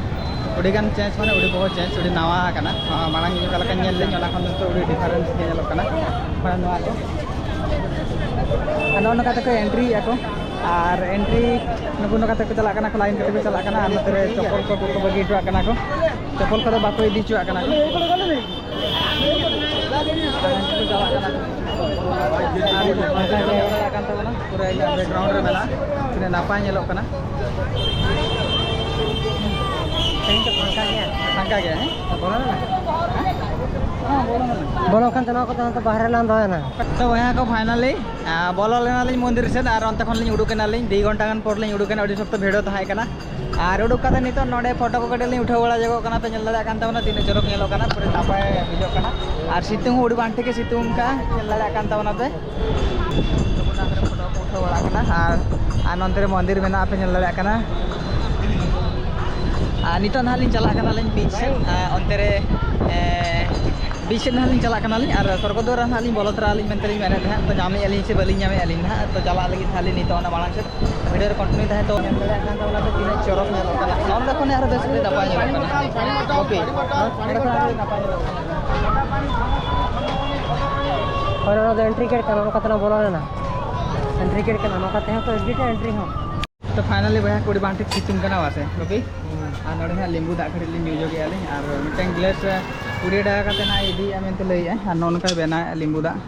ᱟᱹᱰᱤ ᱜᱟᱱ ᱪᱮᱧᱡᱽ ᱢᱟᱱᱮ ᱟᱹᱰᱤ ᱵᱚᱦᱚ ᱪᱮᱧᱡᱽ, ᱟᱹᱰᱤ ᱱᱟᱣᱟ ᱠᱟᱱᱟ᱾ ᱢᱟᱲᱟᱝ ᱤᱧ ᱚᱠᱟ ᱞᱮᱠᱟᱧ ᱧᱮᱞ ᱞᱮᱫ, ᱚᱱᱟ ᱠᱷᱚᱱ ᱱᱤᱛᱚᱜ ᱟᱹᱰᱤ ᱰᱤᱯᱷᱟᱨᱮᱱᱥ ᱜᱮ ᱧᱮᱞᱚᱜ ᱠᱟᱱᱟ᱾ ᱢᱟᱱᱮ ᱱᱚᱣᱟ ᱠᱚ, ᱟᱨ ᱱᱚᱜᱼᱚ ᱱᱚᱝᱠᱟ ᱛᱮᱠᱚ ᱮᱱᱴᱨᱤᱭᱮᱫᱼᱟ ᱠᱚ᱾ ᱟᱨ ᱮᱱᱴᱨᱤ ᱱᱩᱠᱩ ᱱᱚᱝᱠᱟ ᱛᱮᱠᱚ ᱪᱟᱞᱟᱜ ᱠᱟᱱᱟ ᱠᱚ, ᱞᱟᱭᱤᱱ ᱠᱟᱛᱮ ᱠᱚ ᱪᱟᱞᱟᱜ ᱠᱟᱱᱟ᱾ ᱟᱨ ᱱᱚᱛᱮ ᱨᱮ ᱪᱚᱯᱚᱞ ᱠᱚ ᱵᱟᱠᱚ ᱵᱟᱹᱜᱤ ᱦᱚᱴᱚᱣᱟᱜ ᱠᱟᱱᱟ ᱠᱚ, ᱪᱚᱯᱚᱞ ᱠᱚᱫᱚ ᱵᱟᱠᱚ ᱤᱫᱤ ᱦᱚᱪᱚᱣᱟᱜ ᱠᱟᱱᱟ ᱠᱚ᱾ ᱟᱨ ᱱᱩᱠᱩ ᱠᱚ ᱪᱟᱞᱟᱜ ᱠᱟᱱᱟ ᱠᱚ᱾ ᱟᱨ ᱱᱚᱝᱠᱟ ᱜᱮ ᱪᱟᱞᱟᱜ ᱠᱟᱱ ᱛᱟᱵᱚᱱᱟ, ᱯᱩᱨᱟᱹ ᱤᱧᱟᱹᱜ ᱵᱮᱠᱜᱨᱟᱣᱩᱱᱰ ᱨᱮ ᱢᱮᱱᱟᱜᱼᱟ, ᱛᱤᱱᱟᱹᱜ ᱱᱟᱯᱟᱭ ᱧᱮᱞᱚᱜ ᱠᱟᱱᱟ᱾ ᱛᱮᱦᱮᱧ ᱫᱚ ᱯᱷᱟᱸᱠᱟ ᱜᱮᱭᱟ᱾ ᱯᱷᱟᱸᱠᱟ ᱜᱮᱭᱟ, ᱦᱮᱸ? ᱵᱚᱞᱚ ᱞᱮᱱᱟ? ᱦᱮᱸ, ᱵᱚᱞᱚ ᱞᱮᱱᱟ᱾ ᱵᱚᱞᱚ ᱠᱷᱟᱱ ᱫᱚ ᱱᱚᱣᱟ ᱠᱚᱫᱚ ᱦᱟᱱᱛᱮ ᱵᱟᱦᱨᱮ ᱞᱟᱝ ᱫᱚᱦᱚᱭᱟ ᱱᱟᱝ᱾ ᱛᱚ ᱵᱚᱭᱦᱟ ᱠᱚ, finally, ᱟ, ᱵᱚᱞᱚ ᱞᱮᱱᱟᱞᱤᱧ ᱢᱚᱱᱫᱤᱨ ᱥᱮᱫ, ᱟᱨ ᱚᱱᱛᱮ ᱠᱷᱚᱱ ᱞᱤᱧ ᱩᱰᱩᱠ ᱮᱱᱟᱞᱤᱧ᱾ ᱫᱩᱭ ᱜᱷᱚᱱᱴᱟ ᱜᱟᱱ ᱯᱚᱨ ᱞᱤᱧ ᱩᱰᱩᱠ ᱮᱱᱟ, ᱟᱹᱰᱤ ᱥᱚᱠᱛᱚ ᱵᱷᱤᱲ ᱛᱟᱦᱮᱸ ᱠᱟᱱᱟ᱾ ᱟᱨ ᱩᱰᱩᱠ ᱠᱟᱛᱮ ᱱᱤᱛᱚᱜ ᱱᱚᱰᱮ ᱯᱷᱳᱴᱳ ᱠᱚ ᱠᱟᱹᱴᱤᱡ ᱞᱤᱧ ᱩᱴᱷᱟᱹᱣ ᱵᱟᱲᱟ ᱧᱚᱜᱚᱜ ᱠᱟᱱᱟ᱾ ᱯᱮ ᱧᱮᱞ ᱫᱟᱲᱮᱭᱟᱜ ᱠᱟᱱ ᱛᱟᱵᱚᱱᱟ ᱛᱤᱱᱟᱹᱜ ᱪᱚᱨᱚᱠ ᱧᱮᱞᱚᱜ ᱠᱟᱱᱟ, ᱯᱩᱨᱟᱹ ᱱᱟᱯᱟᱭ ᱵᱩᱡᱷᱟᱹᱜ ᱠᱟᱱᱟ᱾ ᱟᱨ ᱥᱤᱛᱩᱝ ᱦᱚᱸ ᱟᱹᱰᱤ ᱵᱟᱝ ᱴᱷᱤᱠ ᱜᱮ ᱥᱤᱛᱩᱝ ᱠᱟᱜᱼᱟ, ᱧᱮᱞ ᱫᱟᱲᱮᱭᱟᱜ ᱠᱟᱱ ᱛᱟᱵᱚᱱᱟ ᱯᱮ᱾ ᱯᱷᱳᱴᱳ ᱠᱚ ᱩᱴᱷᱟᱹᱣ ᱵᱟᱲᱟ ᱠᱟᱱᱟ᱾ ᱟᱨ, ᱟᱨ ᱱᱚᱱᱛᱮ ᱨᱮ ᱢᱚᱱᱫᱤᱨ ᱢᱮᱱᱟᱜᱼᱟ, ᱯᱮ ᱧᱮᱞ ᱫᱟᱲᱮᱭᱟᱜ ᱠᱟᱱᱟ᱾ ᱟᱨ ᱱᱤᱛᱚᱜ ᱱᱟᱦᱟᱜ ᱞᱤᱧ ᱪᱟᱞᱟᱜ ᱠᱟᱱᱟᱞᱤᱧ ᱵᱤᱪ ᱥᱮᱫ, ᱟᱨ ᱚᱱᱛᱮ ᱨᱮ, ᱮ, ᱵᱤᱪ ᱥᱮᱫ ᱱᱟᱦᱟᱜ ᱞᱤᱧ ᱪᱟᱞᱟᱜ ᱠᱟᱱᱟᱞᱤᱧ᱾ ᱟᱨ ᱥᱚᱨᱜᱚ ᱫᱩᱣᱟᱨ ᱱᱟᱦᱟᱜ ᱞᱤᱧ ᱵᱚᱞᱚ ᱛᱚᱨᱟᱜ ᱟᱹᱞᱤᱧ ᱢᱮᱱᱛᱮ ᱞᱤᱧ ᱢᱮᱱᱮᱫ ᱛᱟᱦᱮᱸᱫ, ᱛᱚ ᱧᱟᱢᱮᱫᱼᱟ ᱞᱤᱧ ᱥᱮ ᱵᱟᱹᱞᱤᱧ ᱧᱟᱢᱮᱫᱼᱟ ᱞᱤᱧ ᱱᱟᱦᱟᱜ᱾ ᱛᱚ ᱪᱟᱞᱟᱜ ᱞᱟᱹᱜᱤᱫ ᱱᱟᱦᱟᱜ ᱞᱤᱧ ᱱᱤᱛᱚᱜ ᱚᱱᱟ ᱢᱟᱲᱟᱝ ᱥᱮᱫ᱾ ᱵᱷᱤᱰᱤᱭᱳ ᱨᱮ ᱠᱚᱱᱴᱤᱱᱤᱭᱩ ᱛᱟᱦᱮᱸ ᱛᱚ ᱧᱮᱞ ᱫᱟᱲᱮᱭᱟᱜ ᱠᱟᱱ ᱛᱟᱵᱚᱱᱟ ᱯᱮ ᱛᱤᱱᱟᱹᱜ ᱪᱚᱨᱚᱠ ᱧᱮᱞᱚᱜ ᱠᱟᱱᱟ᱾ ᱱᱚᱰᱮ ᱠᱷᱚᱱ ᱟᱨᱦᱚᱸ ᱵᱮᱥ ᱟᱹᱰᱤ ᱱᱟᱯᱟᱭ ᱧᱮᱞᱚᱜ ᱠᱟᱱᱟ᱾ ᱠᱚᱯᱤ, ᱱᱚᱰᱮ ᱠᱷᱚᱱ ᱟᱹᱰᱤ ᱱᱟᱯᱟᱭ ᱧᱮᱞᱚᱜ ᱠᱟᱱᱟ᱾ ᱦᱳᱭ, ᱱᱚᱣᱟ ᱫᱚ ᱮᱱᱴᱨᱤ ᱜᱮᱴ ᱠᱟᱱᱟ, ᱱᱚᱝᱠᱟ ᱛᱮᱞᱟᱝ ᱵᱚᱞᱚ ᱞᱮᱱᱟ᱾ ᱮᱱᱴᱨᱤ ᱜᱮᱴ ᱠᱟᱱᱟ, ᱱᱚᱝᱠᱟ ᱛᱮᱦᱚᱸ ᱠᱚ ᱮᱠᱡᱤᱴᱟ, ᱮᱱᱴᱨᱤ ᱦᱚᱸ᱾ ᱛᱚ finally ᱵᱚᱭᱦᱟ ᱠᱚ, ᱟᱹᱰᱤ ᱵᱟᱝ ᱴᱷᱤᱠ ᱥᱤᱛᱩᱝ ᱠᱟᱱᱟ ᱵᱟᱥᱮ, ᱠᱚᱯᱤ? ᱦᱩᱸ᱾ ᱟᱨ ᱱᱚᱰᱮ ᱦᱟᱸᱜ ᱞᱤᱢᱵᱩ ᱫᱟᱜ ᱠᱟᱹᱴᱤᱡ ᱞᱤᱧ ᱧᱩ ᱧᱚᱜᱮᱜᱼᱟ ᱞᱤᱧ, ᱟᱨ ᱢᱤᱫᱴᱟᱝ ᱜᱞᱟᱥ ᱠᱩᱲᱤ ᱴᱟᱠᱟ ᱠᱟᱛᱮ ᱱᱟᱜ ᱤᱫᱤᱭᱮᱜᱼᱟ ᱢᱮᱱᱛᱮ ᱞᱟᱹᱭᱮᱜᱼᱟ, ᱟᱨ ᱱᱚᱜᱼᱚ ᱱᱚᱝᱠᱟ ᱵᱮᱱᱟᱣᱮᱜᱼᱟ ᱞᱤᱢᱵᱩ ᱫᱟᱜ᱾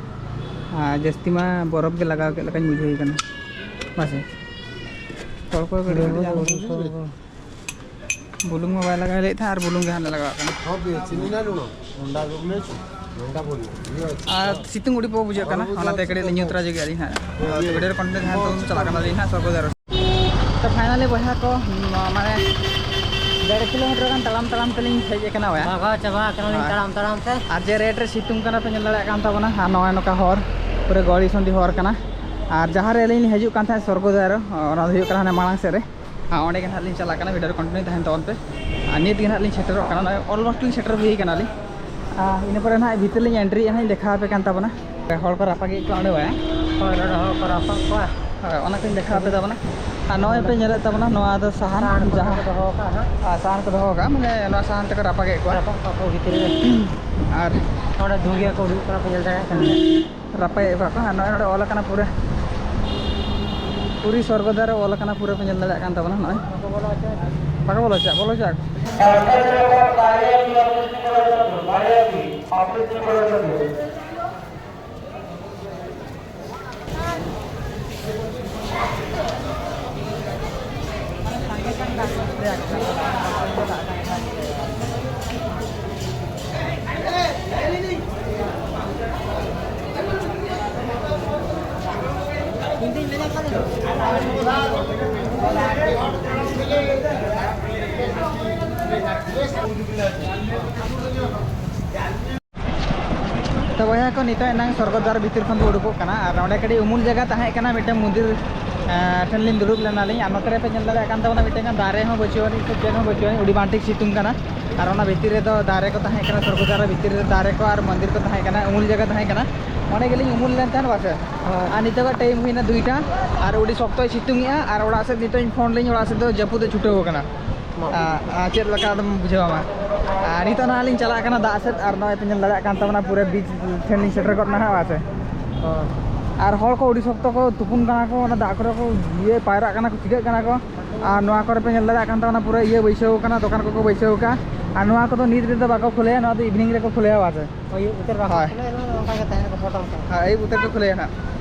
ᱟᱨ ᱡᱟᱹᱥᱛᱤ ᱢᱟ ᱵᱚᱨᱚᱯᱷ ᱜᱮ ᱞᱟᱜᱟᱣ ᱠᱮᱫ ᱞᱮᱠᱟᱧ ᱵᱩᱡᱷᱟᱹᱣ ᱠᱟᱱᱟ ᱵᱟᱥᱮ᱾ ᱦᱚᱲ ᱠᱚ ᱠᱟᱹᱴᱤᱡ ᱠᱟᱹᱴᱤᱡ ᱡᱟᱦᱟᱸ ᱵᱩᱞᱩᱝ ᱢᱟ ᱵᱟᱭ ᱞᱟᱜᱟᱣ ᱞᱮᱫ ᱛᱟᱦᱮᱸᱫ, ᱟᱨ ᱵᱩᱞᱩᱝ ᱜᱮ ᱦᱟᱸᱜ ᱞᱮ ᱞᱟᱜᱟᱣᱟᱜ ᱠᱟᱱᱟ᱾ ᱦᱚᱸ, ᱵᱮ, ᱪᱤᱱᱤ ᱱᱟ ᱞᱩᱱᱚ, ᱱᱚᱱᱰᱟ ᱜᱩᱢᱮᱪ, ᱱᱚᱱᱰᱟ ᱵᱚᱞᱤ, ᱤᱭᱟᱹ ᱟᱪᱪᱷᱟ᱾ ᱟᱨ ᱥᱤᱛᱩᱝ ᱟᱹᱰᱤ ᱯᱚ ᱵᱩᱡᱷᱟᱹᱜ ᱠᱟᱱᱟ, ᱚᱱᱟᱛᱮ ᱠᱟᱹᱴᱤᱡ ᱞᱤᱧ ᱧᱩ ᱛᱚᱨᱟ ᱧᱚᱜᱮᱜᱼᱟ ᱞᱤᱧ ᱦᱟᱸᱜ᱾ ᱦᱮᱸ, ᱛᱚ, ᱤᱭᱟᱹ᱾ ᱵᱷᱤᱰᱤᱭᱳ ᱨᱮ ᱠᱚᱱᱴᱤᱱᱤᱭᱩ ᱛᱟᱦᱮᱱ ᱛᱟᱵᱚᱱ, ᱪᱟᱞᱟᱜ ᱠᱟᱱᱟᱞᱤᱧ ᱦᱟᱸᱜ ᱥᱚᱨᱜᱚ ᱫᱩᱣᱟᱨ᱾ ᱛᱚ finally ᱵᱚᱭᱦᱟ ᱠᱚ, ᱢᱟ-, ᱢᱟᱱᱮ ᱰᱮᱲ ᱠᱤᱞᱳᱢᱤᱴᱟᱨ ᱜᱟᱱ ᱛᱟᱲᱟᱢ ᱛᱟᱲᱟᱢ ᱛᱮᱞᱤᱧ ᱦᱮᱡ ᱟᱠᱟᱱᱟ ᱵᱚᱭᱦᱟ᱾ ᱵᱷᱟᱜᱟᱣ ᱪᱟᱵᱟ ᱟᱠᱟᱱᱟᱞᱤᱧ ᱦᱳᱭ᱾ ᱛᱟᱲᱟᱢ ᱛᱟᱲᱟᱢ ᱛᱮ᱾ ᱟᱨ ᱡᱮ ᱨᱮᱴ ᱨᱮ ᱥᱤᱛᱩᱝ ᱠᱟᱱᱟ ᱯᱮ ᱧᱮᱞ ᱫᱟᱲᱮᱭᱟᱜ ᱠᱟᱱ ᱛᱟᱵᱚᱱᱟ, ᱟᱨ ᱱᱚᱜᱼᱚᱭ ᱱᱚᱝᱠᱟ ᱦᱚᱨ, ᱯᱩᱨᱟᱹ ᱜᱚᱲᱤ ᱥᱚᱱᱫᱷᱤ ᱦᱚᱨ ᱠᱟᱱᱟ᱾ ᱟᱨ ᱡᱟᱦᱟᱸ ᱨᱮ ᱟᱹᱞᱤᱧ ᱞᱤᱧ ᱦᱤᱡᱩᱜ ᱠᱟᱱ ᱛᱟᱦᱮᱸᱫ ᱥᱚᱨᱜᱚ ᱫᱩᱣᱟᱨ, ᱚᱱᱟ ᱫᱚ ᱦᱩᱭᱩᱜ ᱠᱟᱱᱟ ᱦᱟᱱᱮ ᱢᱟᱲᱟᱝ ᱥᱮᱫ ᱨᱮ᱾ ᱟᱨ ᱚᱸᱰᱮ ᱜᱮ ᱱᱟᱦᱟᱜ ᱞᱤᱧ ᱪᱟᱞᱟᱜ ᱠᱟᱱᱟ, ᱵᱷᱤᱰᱤᱭᱳ ᱨᱮ ᱠᱚᱱᱴᱤᱱᱤᱭᱩ ᱛᱟᱦᱮᱱ ᱛᱟᱵᱚᱱ ᱯᱮ᱾ ᱟᱨ ᱱᱤᱛ ᱜᱮ ᱱᱟᱦᱟᱜ ᱞᱤᱧ ᱥᱮᱴᱮᱨᱚᱜ ᱠᱟᱱᱟ, ᱱᱚᱜᱼᱚᱭ ᱚᱞᱢᱳᱥᱴ ᱞᱤᱧ ᱥᱮᱴᱮᱨ ᱦᱩᱭ ᱠᱟᱱᱟᱞᱤᱧ᱾ ᱟᱨ ᱤᱱᱟᱹ ᱯᱚᱨᱮ ᱱᱟᱦᱟᱜ ᱵᱷᱤᱛᱤᱨ ᱞᱤᱧ ᱮᱱᱴᱨᱤᱭᱮᱜᱼᱟ, ᱱᱟᱦᱟᱜ ᱤᱧ ᱫᱮᱠᱷᱟᱣ ᱟᱯᱮ ᱠᱟᱱ ᱛᱟᱵᱚᱱᱟ᱾ ᱦᱚᱲ ᱠᱚ ᱨᱟᱯᱟᱜᱮᱫ ᱠᱚᱣᱟ ᱚᱸᱰᱮ ᱵᱟᱭ? ᱦᱳᱭ, ᱱᱚᱰᱮ ᱦᱚᱲ ᱠᱚ ᱨᱟᱯᱟᱜ ᱠᱚᱣᱟ᱾ ᱦᱳᱭ, ᱚᱱᱟ ᱠᱚᱧ ᱫᱮᱠᱷᱟᱣ ᱟᱯᱮ ᱛᱟᱵᱚᱱᱟ᱾ ᱟᱨ ᱱᱚᱜᱼᱚᱭ ᱯᱮ ᱧᱮᱞᱮᱫ ᱛᱟᱵᱚᱱᱟ, ᱱᱚᱣᱟ ᱫᱚ ᱥᱟᱦᱟᱱ, ᱥᱟᱦᱟᱱ ᱠᱚ ᱡᱟᱦᱟᱸ ᱠᱚ ᱫᱚᱦᱚ ᱠᱟᱜᱼᱟ ᱦᱟᱸᱜ᱾ ᱟᱨ ᱥᱟᱦᱟᱱ ᱠᱚ ᱫᱚᱦᱚ ᱠᱟᱜᱼᱟ, ᱢᱟᱱᱮ ᱱᱚᱣᱟ ᱥᱟᱦᱟᱱ ᱛᱮᱠᱚ ᱨᱟᱯᱟᱜᱮᱫ ᱠᱚᱣᱟ᱾ ᱨᱟᱯᱟᱜ ᱠᱚᱣᱟ ᱠᱚ ᱵᱷᱤᱛᱤᱨ ᱨᱮ᱾ ᱟᱨ ᱱᱚᱰᱮ ᱫᱷᱩᱝᱜᱤᱭᱟᱹ ᱠᱚ ᱩᱰᱩᱠ ᱠᱟᱱᱟ, ᱯᱮ ᱧᱮᱞ ᱫᱟᱲᱮᱭᱟᱜ ᱠᱟᱱᱟ᱾ ᱨᱟᱯᱟᱜᱮᱫ ᱠᱚᱣᱟ ᱠᱚ᱾ ᱟᱨ ᱱᱚᱜᱼᱚᱭ ᱱᱚᱰᱮ ᱚᱞ ᱟᱠᱟᱱᱟ ᱯᱩᱨᱟᱹ ᱯᱩᱨᱤ ᱥᱚᱨᱜᱚᱫᱟ ᱨᱮ ᱚᱞ ᱟᱠᱟᱱᱟ, ᱯᱩᱨᱟᱹ ᱯᱮ ᱧᱮᱞ ᱫᱟᱲᱮᱭᱟᱜ ᱠᱟᱱ ᱛᱟᱵᱚᱱᱟ ᱱᱚᱜᱼᱚᱭ᱾ ᱵᱟᱠᱚ ᱵᱚᱞᱚ ᱦᱚᱪᱚᱣᱟᱜ, ᱵᱚᱞᱚ ᱦᱚᱪᱚᱣᱟᱜ᱾ ᱛᱚ ᱵᱚᱭᱦᱟ ᱠᱚ, ᱱᱤᱛᱚᱜ ᱮᱱᱟᱝ ᱥᱚᱨᱜᱚᱫᱽᱣᱟᱨ ᱵᱷᱤᱛᱤᱨ ᱠᱷᱚᱱ ᱵᱚ ᱩᱰᱩᱠᱚᱜ ᱠᱟᱱᱟ ᱟᱨ ᱚᱸᱰᱮ ᱠᱟᱹᱴᱤᱡ ᱩᱢᱩᱞ ᱡᱟᱭᱜᱟ ᱛᱟᱦᱮᱸ ᱠᱟᱱᱟ, ᱢᱤᱫᱴᱟᱝ ᱢᱚᱱᱫᱤᱨ, ᱮᱸ, ᱴᱷᱮᱱ ᱞᱤᱧ ᱫᱩᱲᱩᱵ ᱞᱮᱱᱟᱞᱤᱧ᱾ ᱟᱨ ᱱᱚᱛᱮ ᱨᱮ ᱯᱮ ᱧᱮᱞ ᱫᱟᱲᱮᱭᱟᱜ ᱠᱟᱱ ᱛᱟᱵᱚᱱᱟ, ᱢᱤᱫᱴᱟᱝ ᱫᱟᱨᱮ ᱦᱚᱸ ᱵᱟᱹᱪᱩᱜ ᱟᱹᱱᱤᱡ ᱥᱮ ᱪᱮᱫ ᱦᱚᱸ ᱵᱟᱹᱪᱩᱜ ᱟᱹᱱᱤᱡ, ᱟᱹᱰᱤ ᱵᱟᱝ ᱴᱷᱤᱠ ᱥᱤᱛᱩᱝ ᱠᱟᱱᱟ᱾ ᱟᱨ ᱚᱱᱟ ᱵᱷᱤᱛᱤᱨ ᱨᱮᱫᱚ ᱫᱟᱨᱮ ᱠᱚ ᱛᱟᱦᱮᱸ ᱠᱟᱱᱟ, ᱥᱚᱨᱜᱚᱫᱽᱣᱟᱨ ᱵᱷᱤᱛᱤᱨ ᱨᱮ ᱫᱟᱨᱮ ᱠᱚ ᱟᱨ ᱢᱚᱱᱫᱤᱨ ᱠᱚ ᱛᱟᱦᱮᱸ ᱠᱟᱱᱟ, ᱩᱢᱩᱞ ᱡᱟᱭᱜᱟ ᱛᱟᱦᱮᱸ ᱠᱟᱱᱟ, ᱚᱸᱰᱮ ᱜᱮᱞᱤᱧ ᱩᱢᱩᱞ ᱞᱮᱱ ᱛᱟᱦᱮᱸᱫ ᱵᱟᱥᱮ᱾ ᱦᱳᱭ᱾ ᱟᱨ ᱱᱤᱛᱚᱜᱟᱜ ᱴᱟᱭᱤᱢ ᱦᱩᱭᱱᱟ ᱫᱩᱭᱴᱟ, ᱟᱨ ᱟᱹᱰᱤ ᱥᱚᱠᱛᱚᱭ ᱥᱤᱛᱩᱝ ᱮᱜᱼᱟ᱾ ᱟᱨ ᱚᱲᱟᱜ ᱥᱮᱫ ᱱᱤᱛᱚᱜ ᱤᱧ ᱯᱷᱳᱱ ᱞᱤᱧ, ᱚᱲᱟᱜ ᱥᱮᱫ ᱫᱚ ᱡᱟᱹᱯᱩᱫ ᱮ ᱪᱷᱩᱴᱟᱹᱣ ᱟᱠᱟᱱᱟ᱾ ᱢᱟ᱾ ᱟᱨ, ᱟᱨ ᱪᱮᱫ ᱞᱮᱠᱟ ᱟᱫᱚᱢ ᱵᱩᱡᱷᱟᱹᱣᱟ ᱢᱟ? ᱟᱨ ᱱᱤᱛᱚᱜ ᱱᱟᱦᱟᱜ ᱞᱤᱧ ᱪᱟᱞᱟᱜ ᱠᱟᱱᱟ ᱫᱟᱜ ᱥᱮᱫ, ᱟᱨ ᱱᱚᱜᱼᱚᱭ ᱯᱮ ᱧᱮᱞ ᱫᱟᱲᱮᱭᱟᱜ ᱠᱟᱱ ᱛᱟᱵᱚᱱᱟ ᱯᱩᱨᱟᱹ ᱵᱤᱪ ᱴᱷᱮᱱ ᱞᱤᱧ ᱥᱮᱴᱮᱨ ᱜᱚᱫ ᱱᱟ ᱦᱟᱸᱜ, ᱵᱟᱥᱮ? ᱦᱳᱭ᱾ ᱟᱨ ᱦᱚᱲ ᱠᱚ ᱟᱹᱰᱤ ᱥᱚᱠᱛᱚ ᱠᱚ ᱛᱩᱯᱩᱱ ᱠᱟᱱᱟ ᱠᱚ, ᱚᱱᱟ ᱫᱟᱜ ᱠᱚᱨᱮ ᱠᱚ ᱤᱭᱟᱹ ᱯᱟᱭᱨᱟᱜ ᱠᱟᱱᱟ ᱠᱚ, ᱪᱤᱠᱟᱹᱜ ᱠᱟᱱᱟ ᱠᱚ᱾ ᱟᱨ ᱱᱚᱣᱟ ᱠᱚᱨᱮ ᱯᱮ ᱧᱮᱞ ᱫᱟᱲᱮᱭᱟᱜ ᱠᱟᱱ ᱛᱟᱵᱚᱱᱟ ᱯᱩᱨᱟᱹ ᱤᱭᱟᱹ ᱵᱟᱹᱭᱥᱟᱹᱣ ᱠᱟᱱᱟ, ᱫᱚᱠᱟᱱ ᱠᱚᱠᱚ ᱵᱟᱹᱭᱥᱟᱹᱣ ᱠᱟᱜᱼᱟ᱾ ᱟᱨ ᱱᱚᱣᱟ ᱠᱚᱫᱚ ᱱᱤᱛ ᱨᱮᱫᱚ ᱵᱟᱠᱚ ᱠᱷᱩᱞᱟᱹᱭᱟ, ᱱᱚᱣᱟ ᱫᱚ ᱤᱵᱷᱤᱱᱤᱝ ᱨᱮᱠᱚ ᱠᱷᱩᱞᱟᱹᱭᱟ, ᱵᱟᱥᱮ? ᱦᱳᱭ, ᱩᱛᱟᱹᱨ ᱵᱟᱠᱚ ᱦᱳᱭ᱾ ᱠᱷᱩᱞᱟᱹᱭᱟ, ᱱᱚᱣᱟ ᱫᱚ ᱚᱱᱠᱟ ᱜᱮ ᱛᱟᱦᱮᱱᱟ, ᱯᱷᱳᱴᱳ ᱞᱮᱠᱟ᱾ ᱦᱳᱭ, ᱟᱹᱭᱩᱵ ᱩᱛᱟᱹᱨ ᱠᱚ ᱠᱷᱩᱞᱟᱹᱭᱟ ᱱᱟᱦᱟᱜ᱾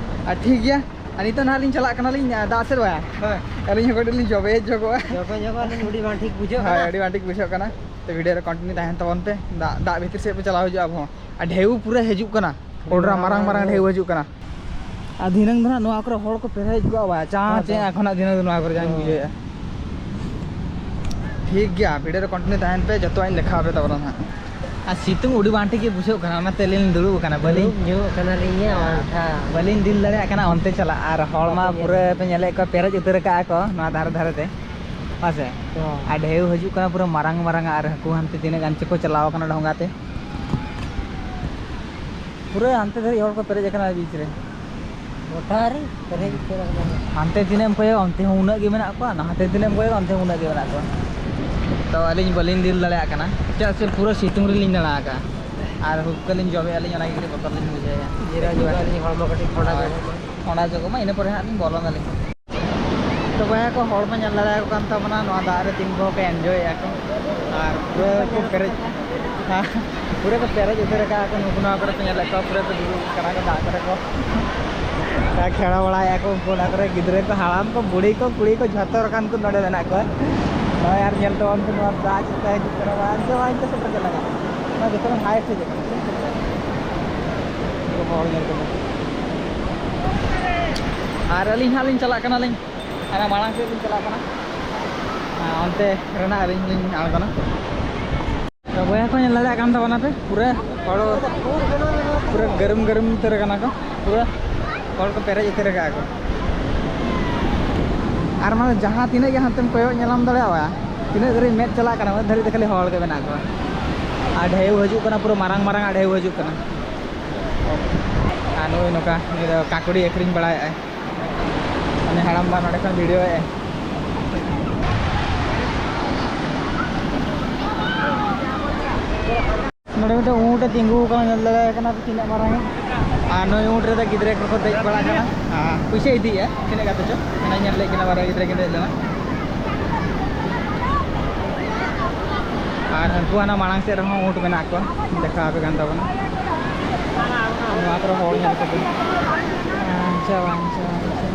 ᱟᱨ ᱴᱷᱤᱠ ᱜᱮᱭᱟ, ᱟᱨ ᱱᱤᱛᱚᱜ ᱱᱟᱦᱟᱜ ᱞᱤᱧ ᱪᱟᱞᱟᱜ ᱠᱟᱱᱟᱞᱤᱧ, ᱟ, ᱫᱟᱜ ᱥᱮᱫ ᱵᱟᱭᱟ᱾ ᱦᱳᱭ᱾ ᱟᱹᱞᱤᱧ ᱦᱚᱸ ᱠᱟᱹᱴᱤᱡ ᱞᱤᱧ ᱡᱚᱵᱮ ᱡᱚᱜᱚᱜᱼᱟ᱾ ᱡᱚᱵᱮ ᱡᱚᱜᱚᱜ ᱟᱹᱞᱤᱧ, ᱟᱹᱰᱤ ᱵᱟᱝ ᱴᱷᱤᱠ ᱵᱩᱡᱷᱟᱹᱜ ᱦᱳᱭ, ᱠᱟᱱᱟ᱾ ᱟᱹᱰᱤ ᱵᱟᱝ ᱴᱷᱤᱠ ᱵᱩᱡᱷᱟᱹᱜ ᱠᱟᱱᱟ᱾ ᱛᱚ, ᱵᱷᱤᱰᱤᱭᱳ ᱨᱮ ᱠᱚᱱᱴᱤᱱᱤᱭᱩ ᱛᱟᱦᱮᱱ ᱛᱟᱵᱚᱱ ᱯᱮ᱾ ᱫᱟᱜ, ᱫᱟᱜ ᱵᱷᱤᱛᱤᱨ ᱥᱮᱫ ᱯᱮ ᱪᱟᱞᱟᱣ ᱦᱤᱡᱩᱜᱼᱟ, ᱟᱵᱚ ᱦᱚᱸ᱾ ᱟᱨ ᱰᱷᱮᱣ ᱯᱩᱨᱟᱹ ᱦᱤᱡᱩᱜ ᱠᱟᱱᱟ᱾ ᱠᱚᱰᱨᱟ ᱢᱟᱨᱟᱝ ᱢᱟᱨᱟᱝ ᱰᱷᱮᱣ ᱦᱤᱡᱩᱜ ᱠᱟᱱᱟ᱾ ᱟᱨ ᱫᱷᱤᱱᱟᱹᱝ ᱫᱚ ᱱᱟᱦᱟᱜ ᱱᱚᱣᱟ ᱠᱚᱨᱮ ᱦᱚᱲ ᱠᱚ ᱯᱮᱨᱮᱡ ᱠᱚᱜᱼᱟ, ᱵᱟ, ᱪᱟᱸ ᱦᱮᱸ, ᱪᱮᱸ ᱦᱮᱸ᱾ ᱮᱠᱷᱚᱱᱟᱜ ᱫᱷᱤᱱᱟᱹᱝ ᱫᱚ ᱱᱚᱣᱟ ᱠᱚᱨᱮ ᱡᱟᱦᱟᱸᱧ ᱦᱮᱸ᱾ ᱵᱩᱡᱷᱟᱹᱣᱮᱫᱼᱟ᱾ ᱴᱷᱤᱠ ᱜᱮᱭᱟ, ᱵᱷᱤᱰᱤᱭᱳ ᱨᱮ ᱠᱚᱱᱴᱤᱱᱤᱭᱩ ᱛᱟᱦᱮᱱ ᱯᱮ, ᱡᱚᱛᱚᱣᱟᱜ ᱤᱧ ᱫᱮᱠᱷᱟᱣ ᱟᱯᱮ ᱛᱟᱵᱚᱱᱟ ᱱᱟᱦᱟᱜ᱾ ᱟᱨ ᱥᱤᱛᱩᱝ ᱟᱹᱰᱤ ᱵᱟᱝ ᱴᱷᱤᱠ ᱜᱮ ᱵᱩᱡᱷᱟᱹᱜ ᱠᱟᱱᱟ, ᱚᱱᱟᱛᱮ ᱟᱹᱞᱤᱧ ᱞᱤᱧ ᱫᱩᱲᱩᱵ ᱟᱠᱟᱱᱟ, ᱵᱟᱹᱞᱤᱧ ᱫᱩᱲᱩᱵ ᱧᱚᱜ ᱠᱟᱱᱟᱞᱤᱧ ᱦᱟᱸᱜ, ᱵᱟᱝᱠᱷᱟᱱ ᱵᱟᱹᱞᱤᱧ ᱫᱤᱞ ᱫᱟᱲᱮᱭᱟᱜ ᱠᱟᱱᱟ ᱚᱱᱛᱮ ᱪᱟᱞᱟᱜ᱾ ᱟᱨ ᱦᱚᱲ ᱢᱟ ᱵᱟᱹᱞᱤᱧ ᱯᱩᱨᱟᱹ ᱯᱮ ᱧᱮᱞᱮᱫ ᱠᱚᱣᱟ, ᱯᱮᱨᱮᱡ ᱩᱛᱟᱹᱨ ᱟᱠᱟᱫᱼᱟ ᱠᱚ ᱱᱚᱣᱟ ᱫᱷᱟᱨᱮ ᱫᱷᱟᱨᱮ ᱛᱮ, ᱦᱮᱸ ᱥᱮ? ᱦᱚᱸ᱾ ᱟᱨ ᱰᱷᱮᱣ ᱦᱤᱡᱩᱜ ᱠᱟᱱᱟ ᱯᱩᱨᱟᱹ ᱢᱟᱨᱟᱝ ᱢᱟᱨᱟᱝ, ᱟᱨ ᱦᱟᱹᱠᱩ ᱦᱟᱱᱛᱮ ᱛᱤᱱᱟᱹᱜ ᱜᱟᱱ ᱪᱚᱠᱚ ᱪᱟᱞᱟᱣ ᱟᱠᱟᱱᱟ ᱰᱷᱚᱸᱜᱟ ᱛᱮ᱾ ᱯᱩᱨᱟᱹ ᱦᱟᱱᱛᱮ ᱫᱷᱟᱹᱨᱤᱡ ᱦᱚᱲ ᱠᱚ ᱯᱮᱨᱮᱡ ᱟᱠᱟᱱᱟ ᱵᱤᱪ ᱨᱮ᱾ ᱜᱚᱴᱟ ᱨᱮ ᱯᱮᱨᱮᱡ ᱩᱛᱟᱹᱨ ᱟᱠᱟᱱᱟ᱾ ᱦᱟᱱᱛᱮ ᱛᱤᱱᱟᱹᱜ ᱮᱢ ᱠᱚᱭᱚᱜᱟ, ᱚᱱᱛᱮ ᱦᱚᱸ ᱩᱱᱟᱹᱜ ᱜᱮ ᱢᱮᱱᱟᱜ ᱠᱚᱣᱟ, ᱱᱟᱦᱟᱛᱮ ᱛᱤᱱᱟᱹᱜ ᱮᱢ ᱠᱚᱭᱚᱜᱟ, ᱚᱱᱛᱮ ᱦᱚᱸ ᱩᱱᱟᱹᱜ ᱜᱮ ᱢᱮᱱᱟᱜ ᱠᱚᱣᱟ᱾ ᱛᱚ, ᱟᱹᱞᱤᱧ ᱵᱟᱹᱞᱤᱧ ᱫᱤᱞ ᱫᱟᱲᱮᱭᱟᱜ ᱠᱟᱱᱟ, ᱪᱮᱫᱟᱜ ᱥᱮ ᱯᱩᱨᱟᱹ ᱥᱤᱛᱩᱝ ᱨᱮᱞᱤᱧ ᱫᱟᱬᱟ ᱟᱠᱟᱫᱼᱟ᱾ ᱟᱨ ᱦᱩᱠᱠᱟᱹ ᱞᱤᱧ ᱡᱚᱵᱮᱜᱼᱟ ᱞᱤᱧ, ᱚᱱᱟ ᱜᱮ ᱠᱟᱹᱴᱤᱡ ᱵᱚᱛᱚᱨ ᱞᱤᱧ ᱵᱩᱡᱷᱟᱹᱣᱮᱫᱼᱟ᱾ ᱡᱤᱨᱟᱹᱣ ᱧᱚᱜ ᱟᱹᱞᱤᱧ, ᱦᱚᱲᱢᱚ ᱠᱟᱹᱴᱤᱡ ᱴᱷᱟᱱᱰᱟ ᱦᱳᱭ᱾ ᱧᱚᱜᱚᱜ ᱢᱟ᱾ ᱚᱱᱟ ᱡᱚᱠᱷᱚᱱ ᱢᱟ ᱤᱱᱟᱹ ᱯᱚᱨᱮ ᱦᱟᱸᱜ ᱞᱤᱧ ᱵᱚᱞᱚᱱ ᱟᱹᱞᱤᱧ᱾ ᱛᱚ ᱵᱚᱭᱦᱟ ᱠᱚ, ᱦᱚᱲ ᱢᱟ ᱧᱮᱞ ᱫᱟᱲᱮᱭᱟᱠᱚ ᱠᱟᱱ ᱛᱟᱵᱚᱱᱟ, ᱱᱚᱣᱟ ᱫᱟᱜ ᱨᱮ ᱛᱤᱸᱜᱩ ᱠᱚ ᱮᱱᱡᱚᱭᱮᱫᱼᱟ ᱠᱚ᱾ ᱟᱨ ᱯᱩᱨᱟᱹ ᱠᱚ ᱯᱮᱨᱮᱡ, ᱯᱩᱨᱟᱹ ᱠᱚ ᱯᱮᱨᱮᱡ ᱩᱛᱟᱹᱨ ᱟᱠᱟᱫᱼᱟ ᱠᱚ᱾ ᱱᱩᱠᱩ ᱱᱚᱣᱟ ᱠᱚᱨᱮ ᱯᱮ ᱧᱮᱞᱮᱫ ᱠᱚᱣᱟ, ᱯᱩᱨᱟᱹ ᱠᱚ ᱫᱩᱲᱩᱵ ᱟᱠᱟᱱᱟ ᱠᱚ ᱫᱟᱜ ᱠᱚᱨᱮ ᱠᱚ᱾ ᱟᱨ ᱠᱷᱮᱲᱟ ᱵᱟᱲᱟᱭᱮᱫᱼᱟ ᱠᱚ ᱩᱱᱠᱩ ᱚᱱᱟ ᱠᱚᱨᱮ, ᱜᱤᱫᱽᱨᱟᱹ ᱠᱚ, ᱦᱟᱲᱟᱢ ᱠᱚ, ᱵᱩᱲᱦᱤ ᱠᱚ, ᱠᱩᱲᱤ ᱠᱚ, ᱡᱷᱚᱛᱚ ᱞᱮᱠᱟᱱ ᱠᱚ ᱱᱚᱰᱮ ᱢᱮᱱᱟᱜ ᱠᱚᱣᱟ᱾ ᱱᱚᱜᱼᱚᱭ ᱟᱨ ᱧᱮᱞ ᱛᱟᱵᱚᱱ ᱯᱮ, ᱱᱚᱣᱟ ᱫᱟᱜ ᱪᱮᱫ ᱞᱮᱠᱟ ᱦᱤᱡᱩᱜ ᱠᱟᱱᱟ, ᱵᱟᱝ ᱫᱚ ᱵᱟᱝ ᱥᱮᱴᱮᱨ ᱪᱟᱞᱟᱜ ᱠᱟᱱᱟ᱾ ᱱᱚᱣᱟ ᱡᱚᱛᱚ ᱠᱷᱚᱱ highest ᱦᱤᱡᱩᱜ ᱠᱟᱱᱟ᱾ ᱦᱚᱲ ᱧᱮᱞ ᱠᱚ᱾ ᱟᱨ ᱟᱹᱞᱤᱧ ᱦᱟᱸᱜ ᱞᱤᱧ ᱪᱟᱞᱟᱜ ᱠᱟᱱᱟᱞᱤᱧ᱾ ᱦᱟᱱᱟ ᱢᱟᱲᱟᱝ ᱥᱮᱫ ᱞᱤᱧ ᱪᱟᱞᱟᱜ ᱠᱟᱱᱟ᱾ ᱟᱨ ᱚᱱᱛᱮ ᱨᱮᱱᱟᱜ ᱟᱹᱞᱤᱧ ᱦᱚᱸᱞᱤᱧ ᱟᱬᱜᱚᱱᱟ᱾ ᱛᱚ ᱵᱚᱭᱦᱟ ᱠᱚ, ᱧᱮᱞ ᱫᱟᱲᱮᱭᱟᱜ ᱠᱟᱱ ᱛᱟᱵᱚᱱᱟ ᱯᱮ, ᱯᱩᱨᱟᱹ ᱦᱚᱲ ᱯᱩᱨᱟᱹ ᱜᱟᱹᱨᱩᱢ ᱜᱟᱹᱨᱩᱢ ᱩᱛᱟᱹᱨ ᱠᱟᱱᱟ ᱠᱚ, ᱯᱩᱨᱟᱹ ᱦᱚᱲ ᱠᱚ ᱯᱮᱨᱮᱡ ᱩᱛᱟᱹᱨ ᱟᱠᱟᱫᱼᱟ ᱠᱚ᱾ ᱟᱨ ᱢᱟᱱᱮ ᱡᱟᱦᱟᱸ ᱛᱤᱱᱟᱹᱜ ᱜᱮ ᱦᱟᱱᱛᱮᱢ ᱠᱚᱭᱚᱜ ᱧᱮᱞᱟᱢ ᱫᱟᱲᱮᱭᱟᱜᱼᱟ, ᱛᱤᱱᱟᱹᱜ ᱫᱷᱟᱹᱨᱤᱡ ᱢᱮᱫ ᱪᱟᱞᱟᱜ ᱠᱟᱱᱟ, ᱩᱱᱟᱹᱜ ᱫᱷᱟᱹᱨᱤᱡ ᱫᱚ ᱠᱷᱟᱹᱞᱤ ᱦᱚᱲ ᱜᱮ ᱢᱮᱱᱟᱜ ᱠᱚᱣᱟ᱾ ᱟᱨ ᱰᱷᱮᱣ ᱦᱤᱡᱩᱜ ᱠᱟᱱᱟ, ᱯᱩᱨᱟᱹ ᱢᱟᱨᱟᱝ ᱢᱟᱨᱟᱝ ᱟᱜ ᱰᱷᱮᱣ ᱦᱤᱡᱩᱜ ᱠᱟᱱᱟ᱾ ᱟᱨ ᱱᱩᱭ ᱱᱚᱝᱠᱟ, ᱱᱩᱭ ᱫᱚ ᱠᱟᱠᱩᱲᱤ ᱟᱹᱠᱷᱨᱤᱧ ᱵᱟᱲᱟᱭᱮᱫᱼᱟᱭ᱾ ᱩᱱᱤ ᱦᱟᱲᱟᱢ ᱵᱟ ᱱᱚᱰᱮ ᱠᱷᱚᱱ video ᱮᱫᱼᱟᱭ᱾ ᱱᱚᱰᱮ ᱢᱤᱫᱴᱮᱱ ᱩᱸᱴ ᱮ ᱛᱤᱸᱜᱩ ᱟᱠᱟᱱᱟ, ᱧᱮᱞ ᱫᱟᱲᱮᱭᱟᱭ ᱠᱟᱱᱟ ᱯᱮ ᱛᱤᱱᱟᱹᱜ ᱢᱟᱨᱟᱝ ᱮ᱾ ᱟᱨ ᱱᱩᱭ ᱩᱸᱴ ᱨᱮᱫᱚ ᱜᱤᱫᱽᱨᱟᱹ ᱠᱚᱠᱚ ᱫᱮᱡ ᱵᱟᱲᱟᱜ ᱠᱟᱱᱟ᱾ ᱟᱨ ᱯᱩᱭᱥᱟᱹ ᱤᱫᱤᱭᱮᱫᱼᱟ, ᱛᱤᱱᱟᱹᱜ ᱠᱟᱛᱮ ᱪᱚ? ᱚᱱᱟᱧ ᱧᱮᱞ ᱞᱮᱫ ᱠᱤᱱᱟ, ᱵᱟᱨᱭᱟ ᱜᱤᱫᱽᱨᱟᱹ ᱠᱤᱱ ᱫᱮᱡ ᱞᱮᱱᱟ᱾ ᱟᱨ ᱦᱟᱹᱱᱠᱩ ᱦᱟᱱᱟ ᱢᱟᱲᱟᱝ ᱥᱮᱫ ᱨᱮᱦᱚᱸ ᱩᱸᱴ ᱢᱮᱱᱟᱜ ᱠᱚᱣᱟ, ᱫᱮᱠᱷᱟᱣ ᱟᱯᱮ ᱠᱟᱱ ᱛᱟᱵᱚᱱᱟ᱾ ᱱᱚᱣᱟ ᱠᱚᱨᱮ ᱦᱚᱲ ᱧᱮᱞ ᱠᱚᱯᱮ᱾ ᱟᱪᱪᱷᱟ, ᱟᱪᱪᱷᱟ, ᱟᱪᱪᱷᱟ᱾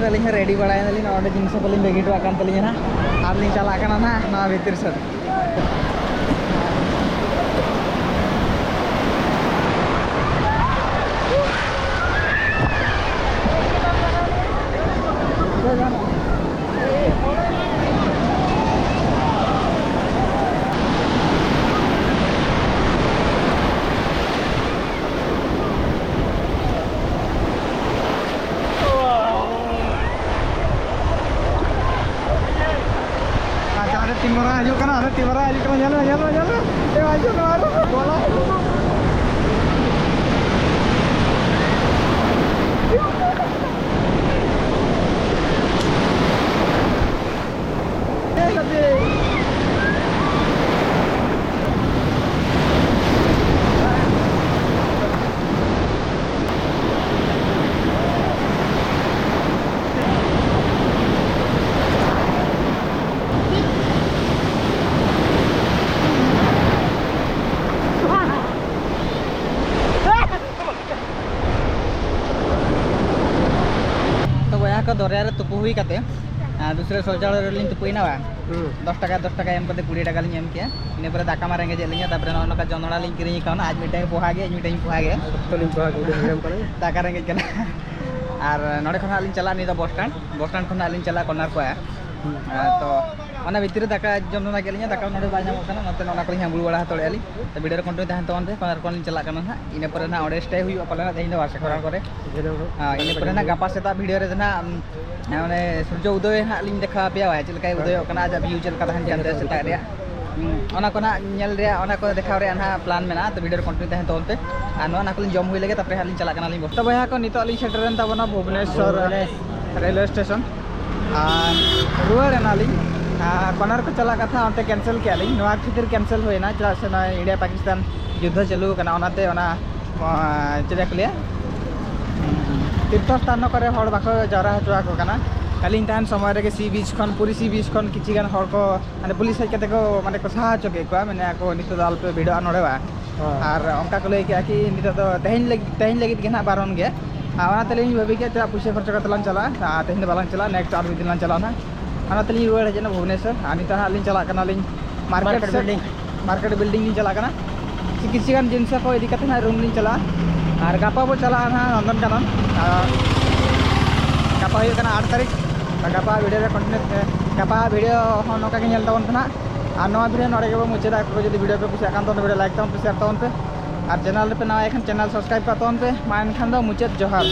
ᱟᱹᱞᱤᱧ ᱦᱚᱸ ready ᱵᱟᱲᱟᱭᱮᱱᱟᱞᱤᱧ, ᱱᱚᱰᱮ ᱡᱤᱱᱤᱥ ᱠᱚᱞᱤᱧ ᱵᱟᱹᱜᱤ ᱦᱚᱴᱚᱣᱟᱜ ᱠᱟᱱ ᱛᱟᱹᱞᱤᱧᱟ ᱱᱟᱦᱟᱜ, ᱟᱨ ᱞᱤᱧ ᱪᱟᱞᱟᱜ ᱠᱟᱱᱟ ᱱᱟᱦᱟᱜ ᱱᱚᱣᱟ ᱵᱷᱤᱛᱤᱨ ᱥᱮᱫ᱾ ᱢᱟᱨᱟᱝ ᱦᱤᱡᱩᱜ ᱠᱟᱱᱟ, ᱦᱟᱱᱮ ᱛᱤ ᱢᱟᱨᱟᱝ ᱦᱤᱡᱩᱜ ᱠᱟᱱᱟ, ᱧᱮᱞ ᱢᱮ, ᱧᱮᱞ ᱢᱮ, ᱧᱮᱞ ᱢᱮ᱾ ᱮ ᱵᱷᱟᱭ, ᱦᱤᱡᱩᱜ ᱠᱟᱱᱟ, ᱟᱨᱚ ᱜᱚᱞᱟ ᱦᱤᱡᱩᱜ ᱠᱟᱱᱟ᱾ ᱮ ᱜᱟᱛᱮ᱾ ᱛᱚ ᱵᱚᱭᱦᱟ ᱠᱚ, ᱫᱚᱨᱭᱟ ᱨᱮ ᱛᱩᱯᱩ ᱦᱩᱭ ᱠᱟᱛᱮ, ᱟᱨ ᱫᱩᱥᱨᱟ ᱥᱚᱦᱡᱟᱲ ᱨᱮᱞᱤᱧ ᱛᱩᱯᱩᱭᱮᱱᱟ ᱵᱟᱝ? ᱦᱩᱸ᱾ ᱫᱚᱥ ᱴᱟᱠᱟ, ᱫᱚᱥ ᱴᱟᱠᱟ ᱮᱢ ᱠᱟᱛᱮ ᱠᱩᱲᱤ ᱴᱟᱠᱟ ᱞᱤᱧ ᱮᱢ ᱠᱮᱜᱼᱟ᱾ ᱤᱱᱟᱹ ᱯᱚᱨᱮ ᱫᱟᱠᱟ ᱢᱟ ᱨᱮᱸᱜᱮᱡ ᱮᱫ ᱞᱤᱧᱟ, ᱛᱟᱨᱯᱚᱨᱮ ᱱᱚᱜᱼᱚ ᱱᱚᱝᱠᱟ ᱡᱚᱱᱚᱲᱟ ᱞᱤᱧ ᱠᱤᱨᱤᱧ ᱠᱟᱣᱱᱟ, ᱟᱡ ᱢᱤᱫᱴᱮᱱ ᱯᱚᱦᱟ ᱜᱮ, ᱤᱧ ᱢᱤᱫᱴᱮᱱ ᱯᱚᱦᱟ ᱜᱮ᱾ ᱥᱚᱠᱛᱚ ᱞᱤᱧ ᱯᱚᱦᱟ ᱜᱮ, ᱩᱰᱟᱹᱝ ᱦᱮᱲᱮᱢ ᱠᱟᱱᱟ᱾ ᱫᱟᱠᱟ ᱨᱮᱸᱜᱮᱡ ᱠᱟᱱᱟ᱾ ᱟᱨ ᱱᱚᱰᱮ ᱠᱷᱚᱱ ᱦᱟᱸᱜ ᱞᱤᱧ ᱪᱟᱞᱟᱜᱼᱟ ᱱᱤᱭᱟᱹ ᱫᱚ ᱵᱚᱥ ᱥᱴᱮᱱᱰ, ᱵᱚᱥ ᱥᱴᱮᱱᱰ ᱠᱷᱚᱱ ᱦᱟᱸᱜ ᱞᱤᱧ ᱪᱟᱞᱟᱜᱼᱟ ᱠᱚᱨᱱᱟᱨ ᱠᱚ᱾ ᱦᱩᱸ᱾ ᱟᱨ ᱛᱚ ᱚᱱᱟ ᱵᱷᱤᱛᱤᱨ ᱨᱮ ᱫᱟᱠᱟ ᱡᱚᱢ ᱥᱟᱱᱟ ᱠᱮᱫ ᱞᱤᱧᱟ, ᱫᱟᱠᱟ ᱱᱚᱰᱮ ᱵᱟᱭ ᱧᱟᱢᱚᱜ ᱠᱟᱱᱟ, ᱚᱱᱟᱛᱮ ᱚᱱᱟ ᱠᱚᱞᱤᱧ ᱦᱟᱸᱵᱩᱲ ᱵᱟᱲᱟ ᱦᱟᱛᱟᱲᱮᱜᱼᱟ ᱞᱤᱧ᱾ ᱛᱚ ᱵᱷᱤᱰᱤᱭᱳ ᱨᱮ ᱠᱚᱱᱴᱤᱱᱤᱭᱩ ᱛᱟᱦᱮᱱ ᱛᱟᱵᱚᱱ ᱯᱮ, ᱠᱚᱨᱱᱟᱨ ᱠᱚᱞᱤᱧ ᱪᱟᱞᱟᱜ ᱠᱟᱱᱟ ᱦᱟᱸᱜ᱾ ᱤᱱᱟᱹ ᱯᱚᱨᱮ ᱱᱟᱜ ᱚᱸᱰᱮ ᱥᱴᱮ ᱦᱩᱭᱩᱜᱼᱟ ᱯᱟᱞᱮᱱ ᱛᱮᱦᱮᱧ ᱫᱚ ᱵᱟᱥ ᱠᱚᱨᱱᱟᱨ ᱠᱚᱨᱮ᱾ ᱦᱮᱸ, ᱤᱱᱟᱹ ᱯᱚᱨᱮ ᱱᱟᱜ ᱜᱟᱯᱟ ᱥᱮᱛᱟᱜ ᱵᱷᱤᱰᱤᱭᱳ ᱨᱮ ᱫᱚ ᱱᱟᱜ, ᱩᱢ, ᱚᱱᱮ ᱥᱩᱨᱡᱚ ᱩᱫᱚᱭ ᱦᱟᱸᱜ ᱞᱤᱧ ᱫᱮᱠᱷᱟᱣ ᱟᱯᱮᱭᱟ, ᱪᱮᱫ ᱞᱮᱠᱟᱭ ᱩᱫᱚᱭᱚᱜ ᱠᱟᱱᱟ, ᱟᱡᱟᱜ ᱵᱷᱤᱭᱩ ᱪᱮᱫ ᱞᱮᱠᱟ ᱛᱟᱦᱮᱱ ᱠᱟᱱ ᱛᱟᱭᱟ ᱥᱮᱛᱟᱜ ᱨᱮᱭᱟᱜ᱾ ᱩᱢ, ᱚᱱᱟ ᱠᱚ ᱱᱟᱜ ᱧᱮᱞ ᱨᱮᱭᱟᱜ, ᱚᱱᱟ ᱠᱚ ᱫᱮᱠᱷᱟᱣ ᱨᱮᱭᱟᱜ ᱱᱟᱜ ᱯᱞᱟᱱ ᱢᱮᱱᱟᱜᱼᱟ, ᱛᱚ ᱵᱷᱤᱰᱤᱭᱳ ᱨᱮ ᱠᱚᱱᱴᱤᱱᱤᱭᱩ ᱛᱟᱦᱮᱱ ᱛᱟᱵᱚᱱ ᱯᱮ᱾ ᱟᱨ ᱱᱚᱣᱟ ᱱᱟᱜ ᱠᱚᱞᱤᱧ ᱡᱚᱢ ᱦᱩᱭ ᱞᱮᱜᱮ, ᱛᱟᱨᱯᱚᱨᱮ ᱦᱟᱸᱜ ᱞᱤᱧ ᱪᱟᱞᱟᱜ ᱠᱟᱱᱟ ᱞᱤᱧ ᱵᱚᱥ᱾ ᱛᱚ ᱵᱚᱭᱦᱟ ᱠᱚ, ᱱᱤᱛᱚᱜ ᱞᱤᱧ ᱥᱮᱴᱮᱨᱮᱱ ᱛᱟᱵᱚᱱᱟ ᱵᱷᱩᱵᱽᱱᱮᱥᱚᱨ ᱨᱮᱞᱣᱮ ᱥᱴᱮᱥᱚᱱ᱾ ᱟᱨ ᱨᱩᱣᱟᱹᱲ ᱮᱱᱟᱞᱤᱧ᱾ ᱟᱨ ᱠᱚᱨᱱᱟᱨ ᱠᱚ ᱪᱟᱞᱟᱜ ᱠᱟᱛᱷᱟ ᱚᱱᱛᱮ ᱠᱮᱱᱥᱮᱞ ᱠᱮᱜᱼᱟ ᱞᱤᱧ᱾ ᱱᱚᱣᱟ ᱠᱷᱟᱹᱛᱤᱨ ᱠᱮᱱᱥᱮᱞ ᱦᱩᱭᱮᱱᱟ, ᱪᱮᱫᱟᱜ ᱥᱮ ᱱᱚᱜᱼᱚᱭ ᱤᱱᱰᱤᱭᱟ ᱯᱟᱠᱤᱥᱛᱟᱱ ᱡᱩᱫᱽᱫᱷᱚ ᱪᱟᱹᱞᱩ ᱟᱠᱟᱱᱟ, ᱚᱱᱟᱛᱮ ᱚᱱᱟ, ᱟᱸ, ᱪᱮᱫ ᱠᱚ ᱞᱟᱹᱭᱟ, ᱛᱤᱨᱛᱷᱚ ᱥᱛᱷᱟᱱ ᱠᱚᱨᱮ ᱦᱚᱲ ᱵᱟᱠᱚ ᱡᱟᱣᱨᱟ ᱦᱚᱪᱚ ᱟᱠᱚ ᱠᱟᱱᱟ᱾ ᱟᱹᱞᱤᱧ ᱛᱟᱦᱮᱱ ᱥᱚᱢᱚᱭ ᱨᱮᱜᱮ ᱥᱤ ᱵᱤᱪ ᱠᱷᱚᱱ, ᱯᱩᱨᱤ ᱥᱤ ᱵᱤᱪ ᱠᱷᱚᱱ ᱠᱤᱪᱷᱤ ᱜᱟᱱ ᱦᱚᱲ ᱠᱚ, ᱢᱟᱱᱮ, ᱠᱚ ᱥᱟᱦᱟ ᱦᱚᱪᱚ ᱠᱮᱫ ᱠᱚᱣᱟ, ᱢᱮᱱᱮ ᱟᱠᱚ, "ᱱᱤᱛᱚᱜ ᱫᱚ ᱟᱞᱚᱯᱮ ᱵᱷᱤᱲᱚᱜᱼᱟ ᱱᱚᱰᱮ ᱵᱟ?" ᱦᱮᱸ᱾ ᱟᱨ ᱚᱱᱠᱟ ᱠᱚ ᱞᱟᱹᱭ ᱠᱮᱜᱼᱟ ᱠᱤ ᱱᱤᱛᱚᱜ ᱫᱚ ᱛᱮᱦᱮᱧ ᱞᱟᱹᱜᱤᱫ, ᱛᱮᱦᱮᱧ ᱞᱟᱹᱜᱤᱫ ᱜᱮ ᱱᱟᱦᱟᱜ ᱵᱟᱨᱚᱱ ᱜᱮ᱾ ᱟᱨ ᱚᱱᱟ ᱛᱮᱞᱤᱧ ᱵᱷᱟᱹᱵᱤ ᱠᱮᱫ, ᱪᱮᱫᱟᱜ ᱯᱩᱭᱥᱟᱹ ᱠᱷᱚᱨᱪᱟ ᱠᱟᱛᱮ ᱞᱟᱝ ᱪᱟᱞᱟᱜᱼᱟ? ᱟᱨ ᱛᱮᱦᱮᱧ ᱫᱚ ᱵᱟᱞᱟᱝ ᱪᱟᱞᱟᱜᱼᱟ ᱱᱟᱦᱟᱜ᱾ ᱚᱱᱟ ᱛᱮᱞᱤᱧ ᱨᱩᱣᱟᱹᱲ ᱦᱮᱡ ᱮᱱᱟ ᱵᱷᱩᱵᱽᱱᱮᱥᱚᱨ᱾ ᱟᱨ ᱱᱤᱛᱚᱜ ᱦᱟᱸᱜ ᱞᱤᱧ ᱪᱟᱞᱟᱜ ᱠᱟᱱᱟᱞᱤᱧ ᱢᱟᱨᱠᱮᱴ ᱢᱟᱨᱠᱮᱴ ᱥᱮᱫ᱾ ᱵᱤᱞᱰᱤᱝ᱾ ᱢᱟᱨᱠᱮᱴ ᱵᱤᱞᱰᱤᱝ ᱞᱤᱧ ᱪᱟᱞᱟᱜ ᱠᱟᱱᱟ᱾ ᱠᱤᱪᱷᱤ ᱜᱟᱱ ᱡᱤᱱᱤᱥ ᱠᱚ ᱤᱫᱤ ᱠᱟᱛᱮ ᱱᱟᱦᱟᱜ ᱨᱩᱢ ᱞᱤᱧ ᱪᱟᱞᱟᱜᱼᱟ᱾ ᱟᱨ ᱜᱟᱯᱟ ᱵᱚ ᱪᱟᱞᱟᱜᱼᱟ ᱱᱟᱦᱟᱜ ᱱᱚᱱᱫᱚᱱ ᱠᱟᱱᱚᱱ᱾ ᱟᱨ ᱜᱟᱯᱟ ᱦᱩᱭᱩᱜ ᱠᱟᱱᱟ ᱟᱴ ᱛᱟᱹᱨᱤᱠᱷ᱾ ᱟᱨ ᱜᱟᱯᱟ ᱵᱷᱤᱰᱤᱭᱳ ᱨᱮ ᱠᱚᱱᱴᱤᱱᱤᱭᱩ, ᱜᱟᱯᱟ ᱵᱷᱤᱰᱤᱭᱳ ᱦᱚᱸ ᱱᱚᱝᱠᱟ ᱜᱮ ᱧᱮᱞ ᱛᱟᱵᱚᱱ ᱯᱮ ᱱᱟᱦᱟᱜ᱾ ᱟᱨ ᱱᱚᱣᱟ ᱵᱷᱤᱰᱤᱭᱳ ᱱᱚᱰᱮ ᱜᱮᱵᱚ ᱢᱩᱪᱟᱹᱫᱟ᱾ ᱟᱯᱮ ᱠᱚ ᱡᱩᱫᱤ ᱵᱷᱤᱰᱤᱭᱳ ᱯᱮ ᱠᱩᱥᱤᱭᱟᱜ ᱠᱷᱟᱱ ᱫᱚ ᱚᱱᱟ ᱵᱷᱤᱰᱤᱭᱳ ᱞᱟᱭᱤᱠ ᱛᱟᱵᱚᱱ ᱯᱮ, ᱥᱮᱭᱟᱨ ᱛᱟᱵᱚᱱ ᱯᱮ᱾ ᱟᱨ ᱪᱮᱱᱮᱞ ᱨᱮᱯᱮ ᱱᱟᱣᱟ ᱜᱮ ᱠᱷᱟᱱ ᱪᱮᱱᱮᱞ ᱥᱟᱵᱥᱠᱨᱟᱭᱤᱵ ᱠᱟᱜ ᱛᱟᱵᱚᱱ ᱯᱮ᱾ ᱢᱟ ᱮᱱᱠᱷᱟᱱ ᱫᱚ ᱢᱩᱪᱟᱹᱫ ᱡᱚᱦᱟᱨ᱾